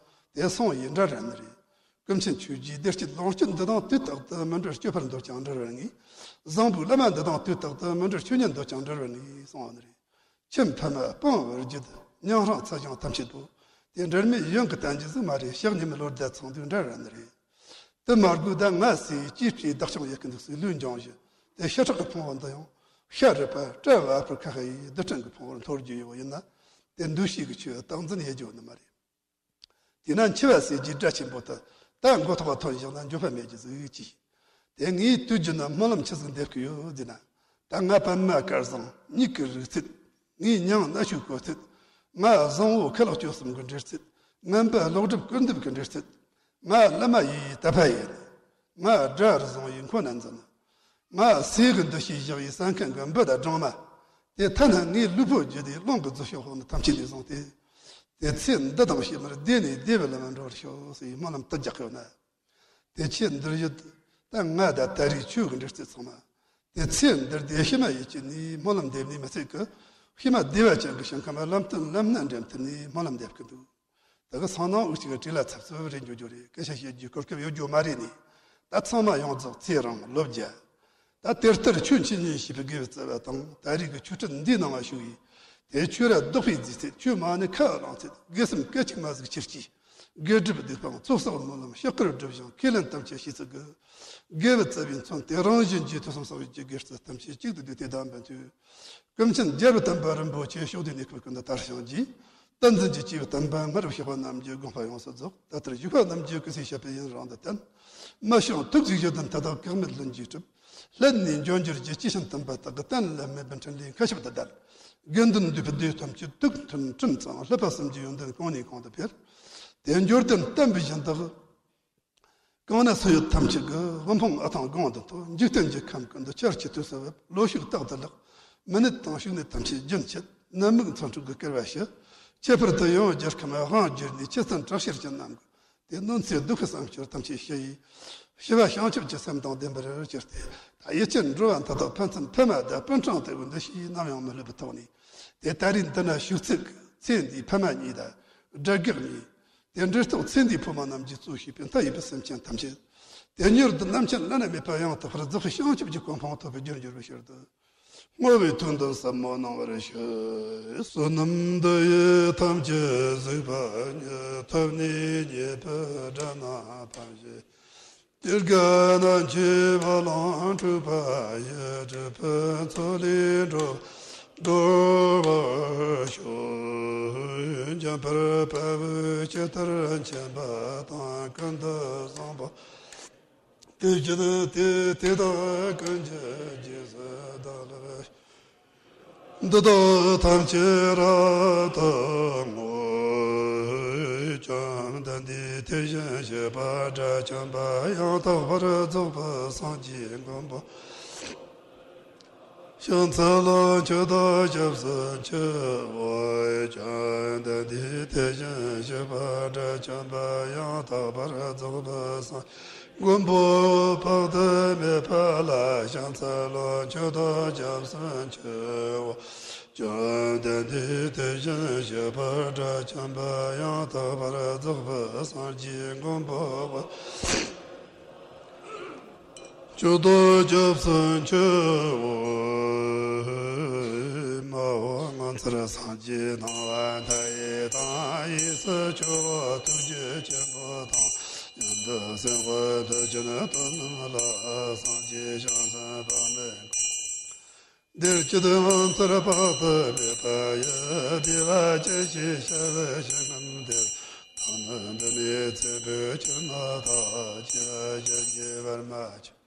དེ་སོང་ཡིན་འདྲ་ར་ནི་རེད། ཀུན་མཁྱེན་ཆོས་རྗེའི་བདེ་སྐྱིད་ལོངས་སྤྱོད་འདི་དང་དུས་རྟག་ཏུ་མི་འབྲལ་སྤྱོད་པར་འདོད་ཀྱང་འབྲལ་བར་ངེས། བཟང་པོའི་བླ་མ་འདི་དང་དུས་རྟག་ཏུ་མི་འབྲལ་ཆོས་ཉན་འདོད་ཀྱང་འབྲལ་བར་ངེས་གསུང་བ་ནི་རེད། ཁྱིམ་ཕ་མ་སྤོང་བར་བརྒྱུད་ཉམ་རང་ཚ་ཞང་ཐམས་ཅད་པོ། དེ་འབྲལ་མེད་ཡོན་གྱི་བསྟན་རྒྱུ་ཟིག་མ་རེད། ཕྱག་གཉིས་མི་ལོ་ཟླ་ཚང་དུས་འདྲ་ར་ནི་རེད། དེ་མ་དགོས་ད་ང་སྲིད་ཀྱིས་བྲིས་བདག་ཀྱང་ཡག་གི་འདུག་སྲིད་ལུས་འབྱུང་བཞི། དེ་ཤ་ཁྲག་གི་ཕུང་བོ་འདི་ཡང་ཤ་རི་པ་བཀྲ་བ་ཕུར་ཁ་ཁ་ཡི་རྡུལ་ཕྲན་གྱི་ཕུང་བོར་འཐོར་རྒྱུ་ཡོད་ཡིན་ན། དེ་འདུ་ཤེས་ཀྱི་ཆོས་བཏང་འཛིན་ཡེ་རྒྱུ་ནི་མ་རེད། དེས་ན་འཆི་བ་ཟེར་རྒྱུའི་སྒྲ་ཆེན་པོ་དེ་ད་མགོ་ཐོག་ཐོན་བཞག་ན་འགྱོད་པ་མེད་རྒྱུ་ཟིག་ཅི། དེ་ངས་དུས་རྒྱུན་ན་སྨོན་ལམ་ཆི་ཟིག་འདེབས་ཀྱི་ཡོད་ཟེར་ན། ད་ང་པདྨ་དཀར་བཟང་མྱིག་གི་རིག་ཚད། ངའི་མྱིང་རྣ་ཆུ་གོ་ཚད། ང་བཟང་བོ་ཁ་ལག་སྤྱོད་གསུམ་གྱི་འབྲེལ་ཚད། ངན་པ་ལོག་སྒྲུབ་ཀུན་འདེབས་ཀྱི་འབྲེལ་ཚད། ང་བླ་མ་ཡི་དད་པ་ཡིན། ང་དགྲ་བཟང་ཡི་འཁོན་ན་འཛིན། ང་སྲས་ཀྱི་འདུ་ཤེས་བཞག་ཡི་ས་མཁན་གྱི་འབུ་དང་སྦྲང་མ། དེ་ཐ་ན་ངའི་ལུས་པོ་བརྒྱུད་དེ་རླུང་གི་རྫུ་ཤོག་ཧོ་ནི་ཐམས་ཅད་ནས་བཟུང་སྟེ། དེ་ཚེ་འདི་དང་ཕྱི་མར་བདེ་ནས་བདེ་བའི་ལམ་འགྲོ་བར་ཤོག་ཟེར་བའི་སྨོན་ལམ་དུ་རྒྱག་གི་ཡོད་ན། དེ་ཆེས་འདིར་ཡོད། ད་ང་དང་ད་རེས་ཆོས་ཀྱི་འབྲེལ་ཚུལ་ཚང་མ། དེ་ཚེ་འདིར་བདེ་ཕྱི་མ་ཡིད་ཀྱི་ནི་སྨོན་ལམ་འདེབས་ནི་མི་ཚད་ཀི། ཕྱི་མ་བདེ་བ་ཅན་གྱི་ཞིང་ཁམས་ལམ་སྟོན་ལམ་སྣ་འདྲེན་ཐུབ་ནི་སྨོན་ལམ་འདེབས་ཀྱི་འདུག་ད་གི་སང་ནངས་འུ་ཅག་གི་བྲེལ་ལ་འཚབ་འཚུབ་རེད་འགྱོ་རྒྱུ་རེད། སྐད་ཆ་བཤད་རྒྱུའི་གོ་སྐབས་ཡོད་རྒྱུ་མ་རེད་ནི། ད་ཚང་མ་ཡོངས་རྫོགས་ཚེ་རིང་ལོ་བརྒྱ། ད་དེ་ལྟར་ཆོས་འཆད་ཉན་བྱས་པའི་དགེ་བའི་རྩ་བ་དང་ད་རེས་ཀྱི་ཆོས་ཁྲིད་འདིའི་ནང་ལ་ཞུགས་ཡིན། དེ་ཆོས་ར་བདོག་པའི་རྫས་ཚད་ཆོས་མ་ཎི་ཁ་བླངས་ཚད་དགེ་སེམས་སྐད་ཅིག་མ་ཟིག་ཆེར་སྐྱེས། དགེ་སྒྲུབ་སྡིག་སྤང་ཚོགས་བསགས་སྨོན་ལམ་ཞིབ་ཀར་བསྒྲུབས་ཤིང་ཁས་ལེན་དམ་ཆོས་བྱས་ཚུལ་གྱི། དགེ་བའི་རྩ་བའི་མཚོན་དེ་རང་བཞིན་གྱིས་ཐོས་བསམ་གསང་བའི་རྒྱུད་དགེ་རྩ་ཐམས་ཅད་གཅིག་ཏུ་བསྡུས་ཏེ་གདམས་པའི་མཐུས། ཀུན་མཁྱེན་རྒྱལ་བའི་བསྟན་པ་རིན་པོ་ཆེ་ཕྱོགས་དུས་གནས་སྐབས་ཀུན་ཏུ་དར་ཞིང་རྒྱས། བསྟན་འཛིན་གྱི་སྐྱེས་བུ་བསྟན་པ་སྔར་བཞུགས་པ་རྣམས་ཀྱི་དགོངས་པ་ཡོངས་སུ་རྫོགས། ད་ལྟར་བཞུགས་པ་རྣམས་ཀྱི་སྐུ་ཚེ་ཞབས་པད་ཡུན་རིང་དུ་བརྟན། མི་བྱང་ཐུགས་ཀྱི་བཞེད་དོན་མཐའ་དག་གེགས་མེད་ལྷུན་གྱིས་གྲུབ། སླད་ནས་འབྱུང་འགྱུར་གྱི་སྐྱེས་ཆེན་བསྟན་པ་དག་གི་གཏན་ལ་མེད་པའི་འཕྲིན་ལས་མཁའ་ཁྱབ་ཏུ་བརྡལ། དགེ་འདུན་འདུས་པའི་སྡེ་ཐམས་ཅད་དུག་མཐུན་སྤྲིན་གཙང་ལྷག་པ་སེམས་ཀྱི་ཡོན་ཏན་གོང་ནས་གོང་དུ་འཕེལ། དལ་འབྱོར་དང་བསྟན་པའི་སྦྱིན་བདག་གང་ན་སུ་ཡོད་ཐམས་ཅད་ཀྱི་དབུལ་ཕོངས་ཨ་ཐང་གོང་དུ་མཐོ། འཇིག་རྟེན་གྱི་ཁམས་ཀུན་ཏུ་ཆར་གྱི་དུས་སུ་བབ། ལོ་ཕྱུགས་རྟག་ཏུ་ལེགས། མི་ནད་དང་ཕྱུགས་ནད་ཐམས་ཅད་རྒྱུན་ཆད། ནད་མུག་མཚོན་འཁྲུགས་ཀྱི་བསྐལ་བ་ཞི། ཁྱད་པར་དུ་ཡང་རྒྱལ་ཁམས་དབང་བསྒྱུར་ནས་ཆེ་བཙན་དྲག་ཤེར་ཅན་རྣམས་ཀྱི་དེ་གནོད་འཚེ་སྡུག་བསྔལ་བསམ་སྦྱོར་ཐམས་ཅད་ཞི་ཡི། ཞི་བ་བྱང་ཆུབ་ཀྱི་སེམས་དང་ལྡན་པར་གྱུར་ཏེ། ད་ཡིད་ཆེས་འགྲོ་བ་མཐའ་དག་ཕན་ཚུན་ཕན་མ་དང་སྤུན་དྲང་དེ་བོ་འདི་ཞིག་ནམ་ཡང་མི་ལུས་པའི་ཐོག་ནས། དེ་ད་རེས་འདི་ན་བཞུགས་ཚིག་ཚེ་འདིའི་ཕ་མ་གཉིས་དང་། དགྲ་བགེགས་གཉིས། དེ་འབྲེལ་ཐོག་ཚེ་འདིའི་ཕོ་མོ་རྣམས་ཀྱིས་གཙོ་བྱས་པའི་མཐའ་ཡས་པའི་སེམས་ཅན་ཐམས་ཅད། དེ་མྱུར་དུ་རྣམ་མཁྱེན་བླ་ན་མེད་པ་ཡང་དག་པར་རྫོགས་པའི་བྱང་ཆུབ་ཀྱི་གོ་འཕང་ཐོབ་པའི་རྒྱུར་འགྱུར་བའི་ཕྱིར་དུ། བསྔོ་བའི་ཐུགས་འདུན་ཟབ་མོ་གནང་བར་ཞུ། བསོད་ནམས་འདི་ཡིས་ཐམས་ཅད་གཟིགས་པ་ཉིད། ཐོབ་ནས་ཉེས་པའི་དགྲ་རྣམས་ཕམ་བྱས། དེ་སྐད་ནམ་མཁའི་ཕ་ལམ་འཁྲུགས་པ་ཡི། སྒྲིབ་པའི་མཚོ་ལས་འགྲོ་འགྲོལ་བར་ཤོག། འཇམ་དཔལ་དཔའ་བོས་ཇི་ལྟར་མཁྱེན་པ་དང་། ཀུན་ཏུ་བཟང་པོ་དེ་བཞིན་ཏེ། དེ་དག་ཀུན་གྱི་རྗེས་སུ་བདག་སློབ་ཤོག། འདི་དག་ཐམས་ཅད་རབ་ཏུ་བསྔོ། བཅོམ་ལྡན་འདས་དེ་བཞིན་གཤེགས་པ་དགྲ་བཅོམ་པ་ཡང་དག་པར་རྫོགས་པའི་སངས་རྒྱས་མགོན་པོ། བྱང་ཚ་ལ་མཆོད་དོ་སྐྱབས་སུ་མཆིའོ། བཅོམ་ལྡན་འདས་དེ་བཞིན་གཤེགས་པ་དགྲ་བཅོམ་པ་ཡང་དག་པར་རྫོགས་པའི་སངས་མགོན་པོ་དཔག་ཏུ་མེད་པ་ལ་ཕྱག་འཚལ་ལོ། མཆོད་དོ་སྐྱབས་སུ་མཆིའོ། བཅོམ་ལྡན་འདས་དེ་བཞིན་གཤེགས་པ་དགྲ་བཅོམ་པ་ཡང་དག་པར་རྫོགས་པའི་སངས་རྒྱས་མགོན་པོ། མཆོད་དོ་སྐྱབས་སུ་མཆིའོ། མ་འོངས་ངོ་མཚར་སངས་རྒྱས་སྣང་བ་མཐའ་ཡས་དང་། གཡས་སུ་ཇོ་བོ་ཐུགས་རྗེ་ཆེན་པོ་དང་། གཡོན་དུ་སེམས་དཔའ་མཐུ་ཆེན་སྟོབས་རྣམས་ལ། སངས་རྒྱས་བྱང་སེམས་དཔག་མེད་འཁོར། འདིར་སྐྱིད་ངོ་མཚར་དཔག་ཏུ་མེད་པ་ཡི། བདེ་བ་ཅན་ཞེས་བྱ་བའི་ཞིང་ཁམས་འདིར། བདག་ནི་འདི་ནས་ཚེ་འཕོས་གྱུར་མ་ཐག། སྐྱེ་བ་གཞན་གྱིས་བར་མ་ཆོད།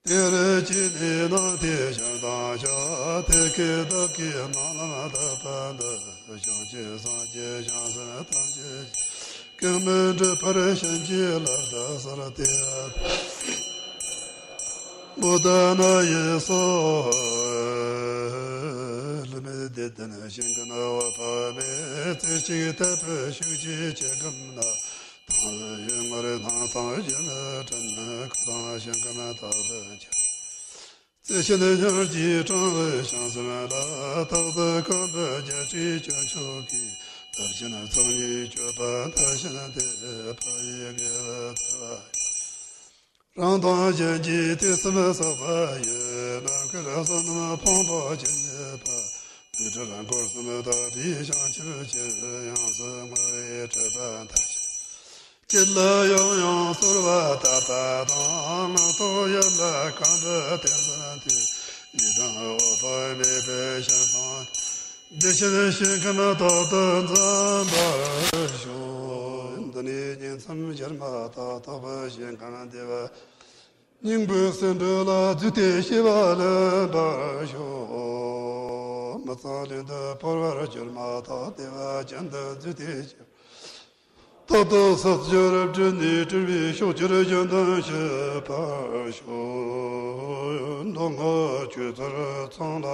དེར་སྐྱེས་ནས་སྣང་མཐའི་ཞིང་དང་ཕྱོགས། དེ་སྐད་བདག་གིས་སྨོན་ལམ་བཏབ་པ་འདི། བྱང་ཆུབ་སངས་རྒྱས་བྱང་སེམས་ཐམས་ཅད་ཀྱི། སྐད་མི་འགྲོལ་བར་བྱིན་གྱིས་བརླབ་ཏུ་གསོལ་ཏེ། བུདྡྷ་ན་ཡེ་སྭཱ་ཧཱ། ལུས་མེད་བདེ་ལྡན་ཞིང་ཁམས་འོད་དཔག་མེད། རྩེ་གཅིག་དད་པས་ཤུགས་ཀྱིས་ཆེ་ཁམས་ན། དང་བའི་ཡུལ་ངོར་སྣང་དང་ཞི་བའི་དྲིན། ཁ་དང་ཞིང་ཁམས་དག་ཏུ་འཆར། བརྩེ་ཆེན་སྙིང་རྗེས་དྲང་བའི་བྱང་སེམས་ལ། རྟག་ཏུ་བསྐང་བའི་རྒྱལ་སྲས་དཀོན་མཆོག་གིས། དར་ཞིང་ཚོགས་གཉིས་སྤྱོད་པ་མཐར་ཕྱིན་ཏེ། འཕགས་ཡུལ་དགེ་བའི་ཚལ་ལ། རང་དང་གཞན་གྱི་དུས་གསུམ་བསགས་པ་ཡི། ནམ་མཁའི་བསོད་ནམས་ཕུང་པོ་ཇི་སྙེད་པ། དུས་འཁོར་སྐོར་གསུམ་དག་པའི་བྱང་ཆུབ་ཕྱིར། ཡོངས་སུ་བསྔོ་བའི་སྤྲུལ་པ་མཐར་ཕྱིན། ཁྱེད་ལ་ཡང་ཡང་གསོལ་བ་བཏབ་པ་དང་། ངག་ཐོག་ཡིད་ལ་བསྐང་པའི་ཏིང་འཛིན་ཏེ། ཡི་དམ་འོད་དཔག་མེད་པའི་ཞིང་དང་། བདེ་ཆེན་ཞིང་ཁམས་དག་ཏུ་འཛིན་པར་ཤོག། འདི་ནས་ཉིང་མཚམས་བཞིར་མ་ཐག་ཐོབ་པའི་ཞིང་ཁམས་བདེ་བ། སྙིང་པོའི་སྲིན་བུ་ལ་བརྫུས་ཏེ་སྐྱེ་བ་ལེན་པར་ཤོག། མི་གཙང་ལས་འདི་བོར་བར་གྱུར་མ་ཐག་བདེ་བ་ཅན་དུ་བརྫུས་ཏེ་སྐྱེ། རྟག་ཏུ་ཟག་བཅས་རབ་བཀྲུས་ནས་སྤྲུལ་པའི་ཕྱོགས་བཅུར་བཞུད་དུ་གཤེགས་པར་ཤོག། ངོ་ཆོས་ཚུལ་ཚང་ལ་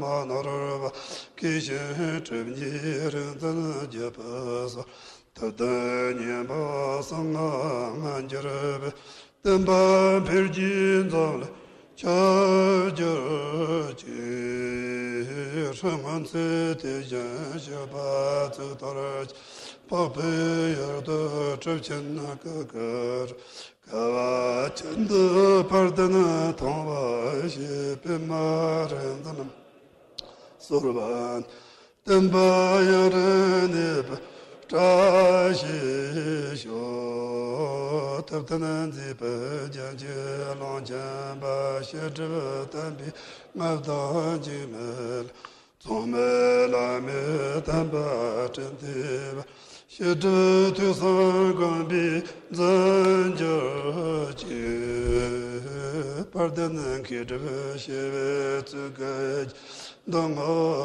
མ་ནོར་བ། མཁས་ཤིང་གྲུབ་བརྙེས་རིག་འཛིན་བརྒྱུད་པའི་སྲོལ། ཐུབ་བསྟན་སྙིང་པོ་གསང་སྔགས་སྔ་འགྱུར་བའི། བསྟན་པ་འཕེལ་རྒྱས་འཛམ་གླིང་ཁྱབ་གྱུར་ཅིག་སྔོན་ཚེ་དེ་བཞིན་གཤེགས་པ་གཙུག་ཏོར་ཅན། འཕགས་པའི་ཡུལ་དུ་གྲུབ་ཆེན་སྐུ་བསྐུལ། དགའ་བ་ཅན་དུ་དཔལ་ལྡན་མཐོང་བ་ཞེས། པདྨ་རིག་འཛིན་གསོལ་བ། བསྟན་པ་ཡུན་རིང་གནས་པའི་བཀྲ་ཤིས་ཤོག་ཐུབ་བསྟན་མཛེས་པའི་རྒྱན་གྱིས་ལོངས་སྤྱོད་པ། བཤད་སྒྲུབ་བསྟན་པའི་མངའ་བདག་འཇིགས་མེད་ལ། མཚུངས་མེད་བླ་མའི་བསྟན་པ་སྤྲིན་བསྡུས་པ། བཤད་སྒྲུབ་ཐོས་བསམ་སྒོམ་པས་འཛིན་གྱུར་ཅིག་དཔལ་ལྡན་མཁས་གྲུབ་བྱེ་བའི་གཙུག་གི་རྒྱན། གདམས་ངག་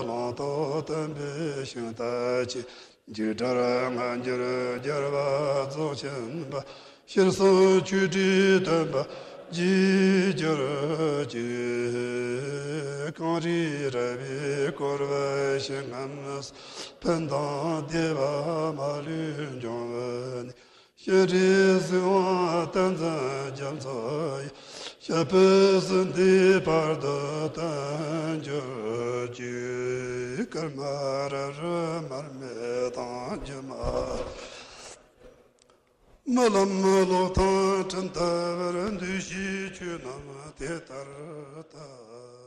ལུང་རྟོགས་བསྟན་པའི་ཤིང་རྟ་ཆེ། འཇིགས་བྲལ་སྔ་འགྱུར་རྒྱལ་བ་རྫོགས་ཆེན་པ། ཞལ་གསུང་ཆོས་སྒྲའི་སྟོན་པ་རྒྱས་གྱུར་ཅིག་གངས་རིའི་ར་བས་བསྐོར་བའི་ཞིང་ཁམས་སུ། ཕན་དང་བདེ་བ་མ་ལུས་འབྱུང་བའི་གནས། སྤྱན་རས་གཟིགས་དབང་བསྟན་འཛིན་རྒྱ་མཚོ་ཡི། ཞབས་པད་སྲིད་མཐའི་བར་དུ་བརྟན་གྱུར་ཅིག་སྐར་མ་རབ་རིབ་མར་མེ་དང་སྒྱུ་མ། རྨི་ལམ་གློག་དང་སྤྲིན་ལྟ་བུར། འདུས་བྱས་ཆོས་རྣམས་དེ་ལྟར་བལྟ།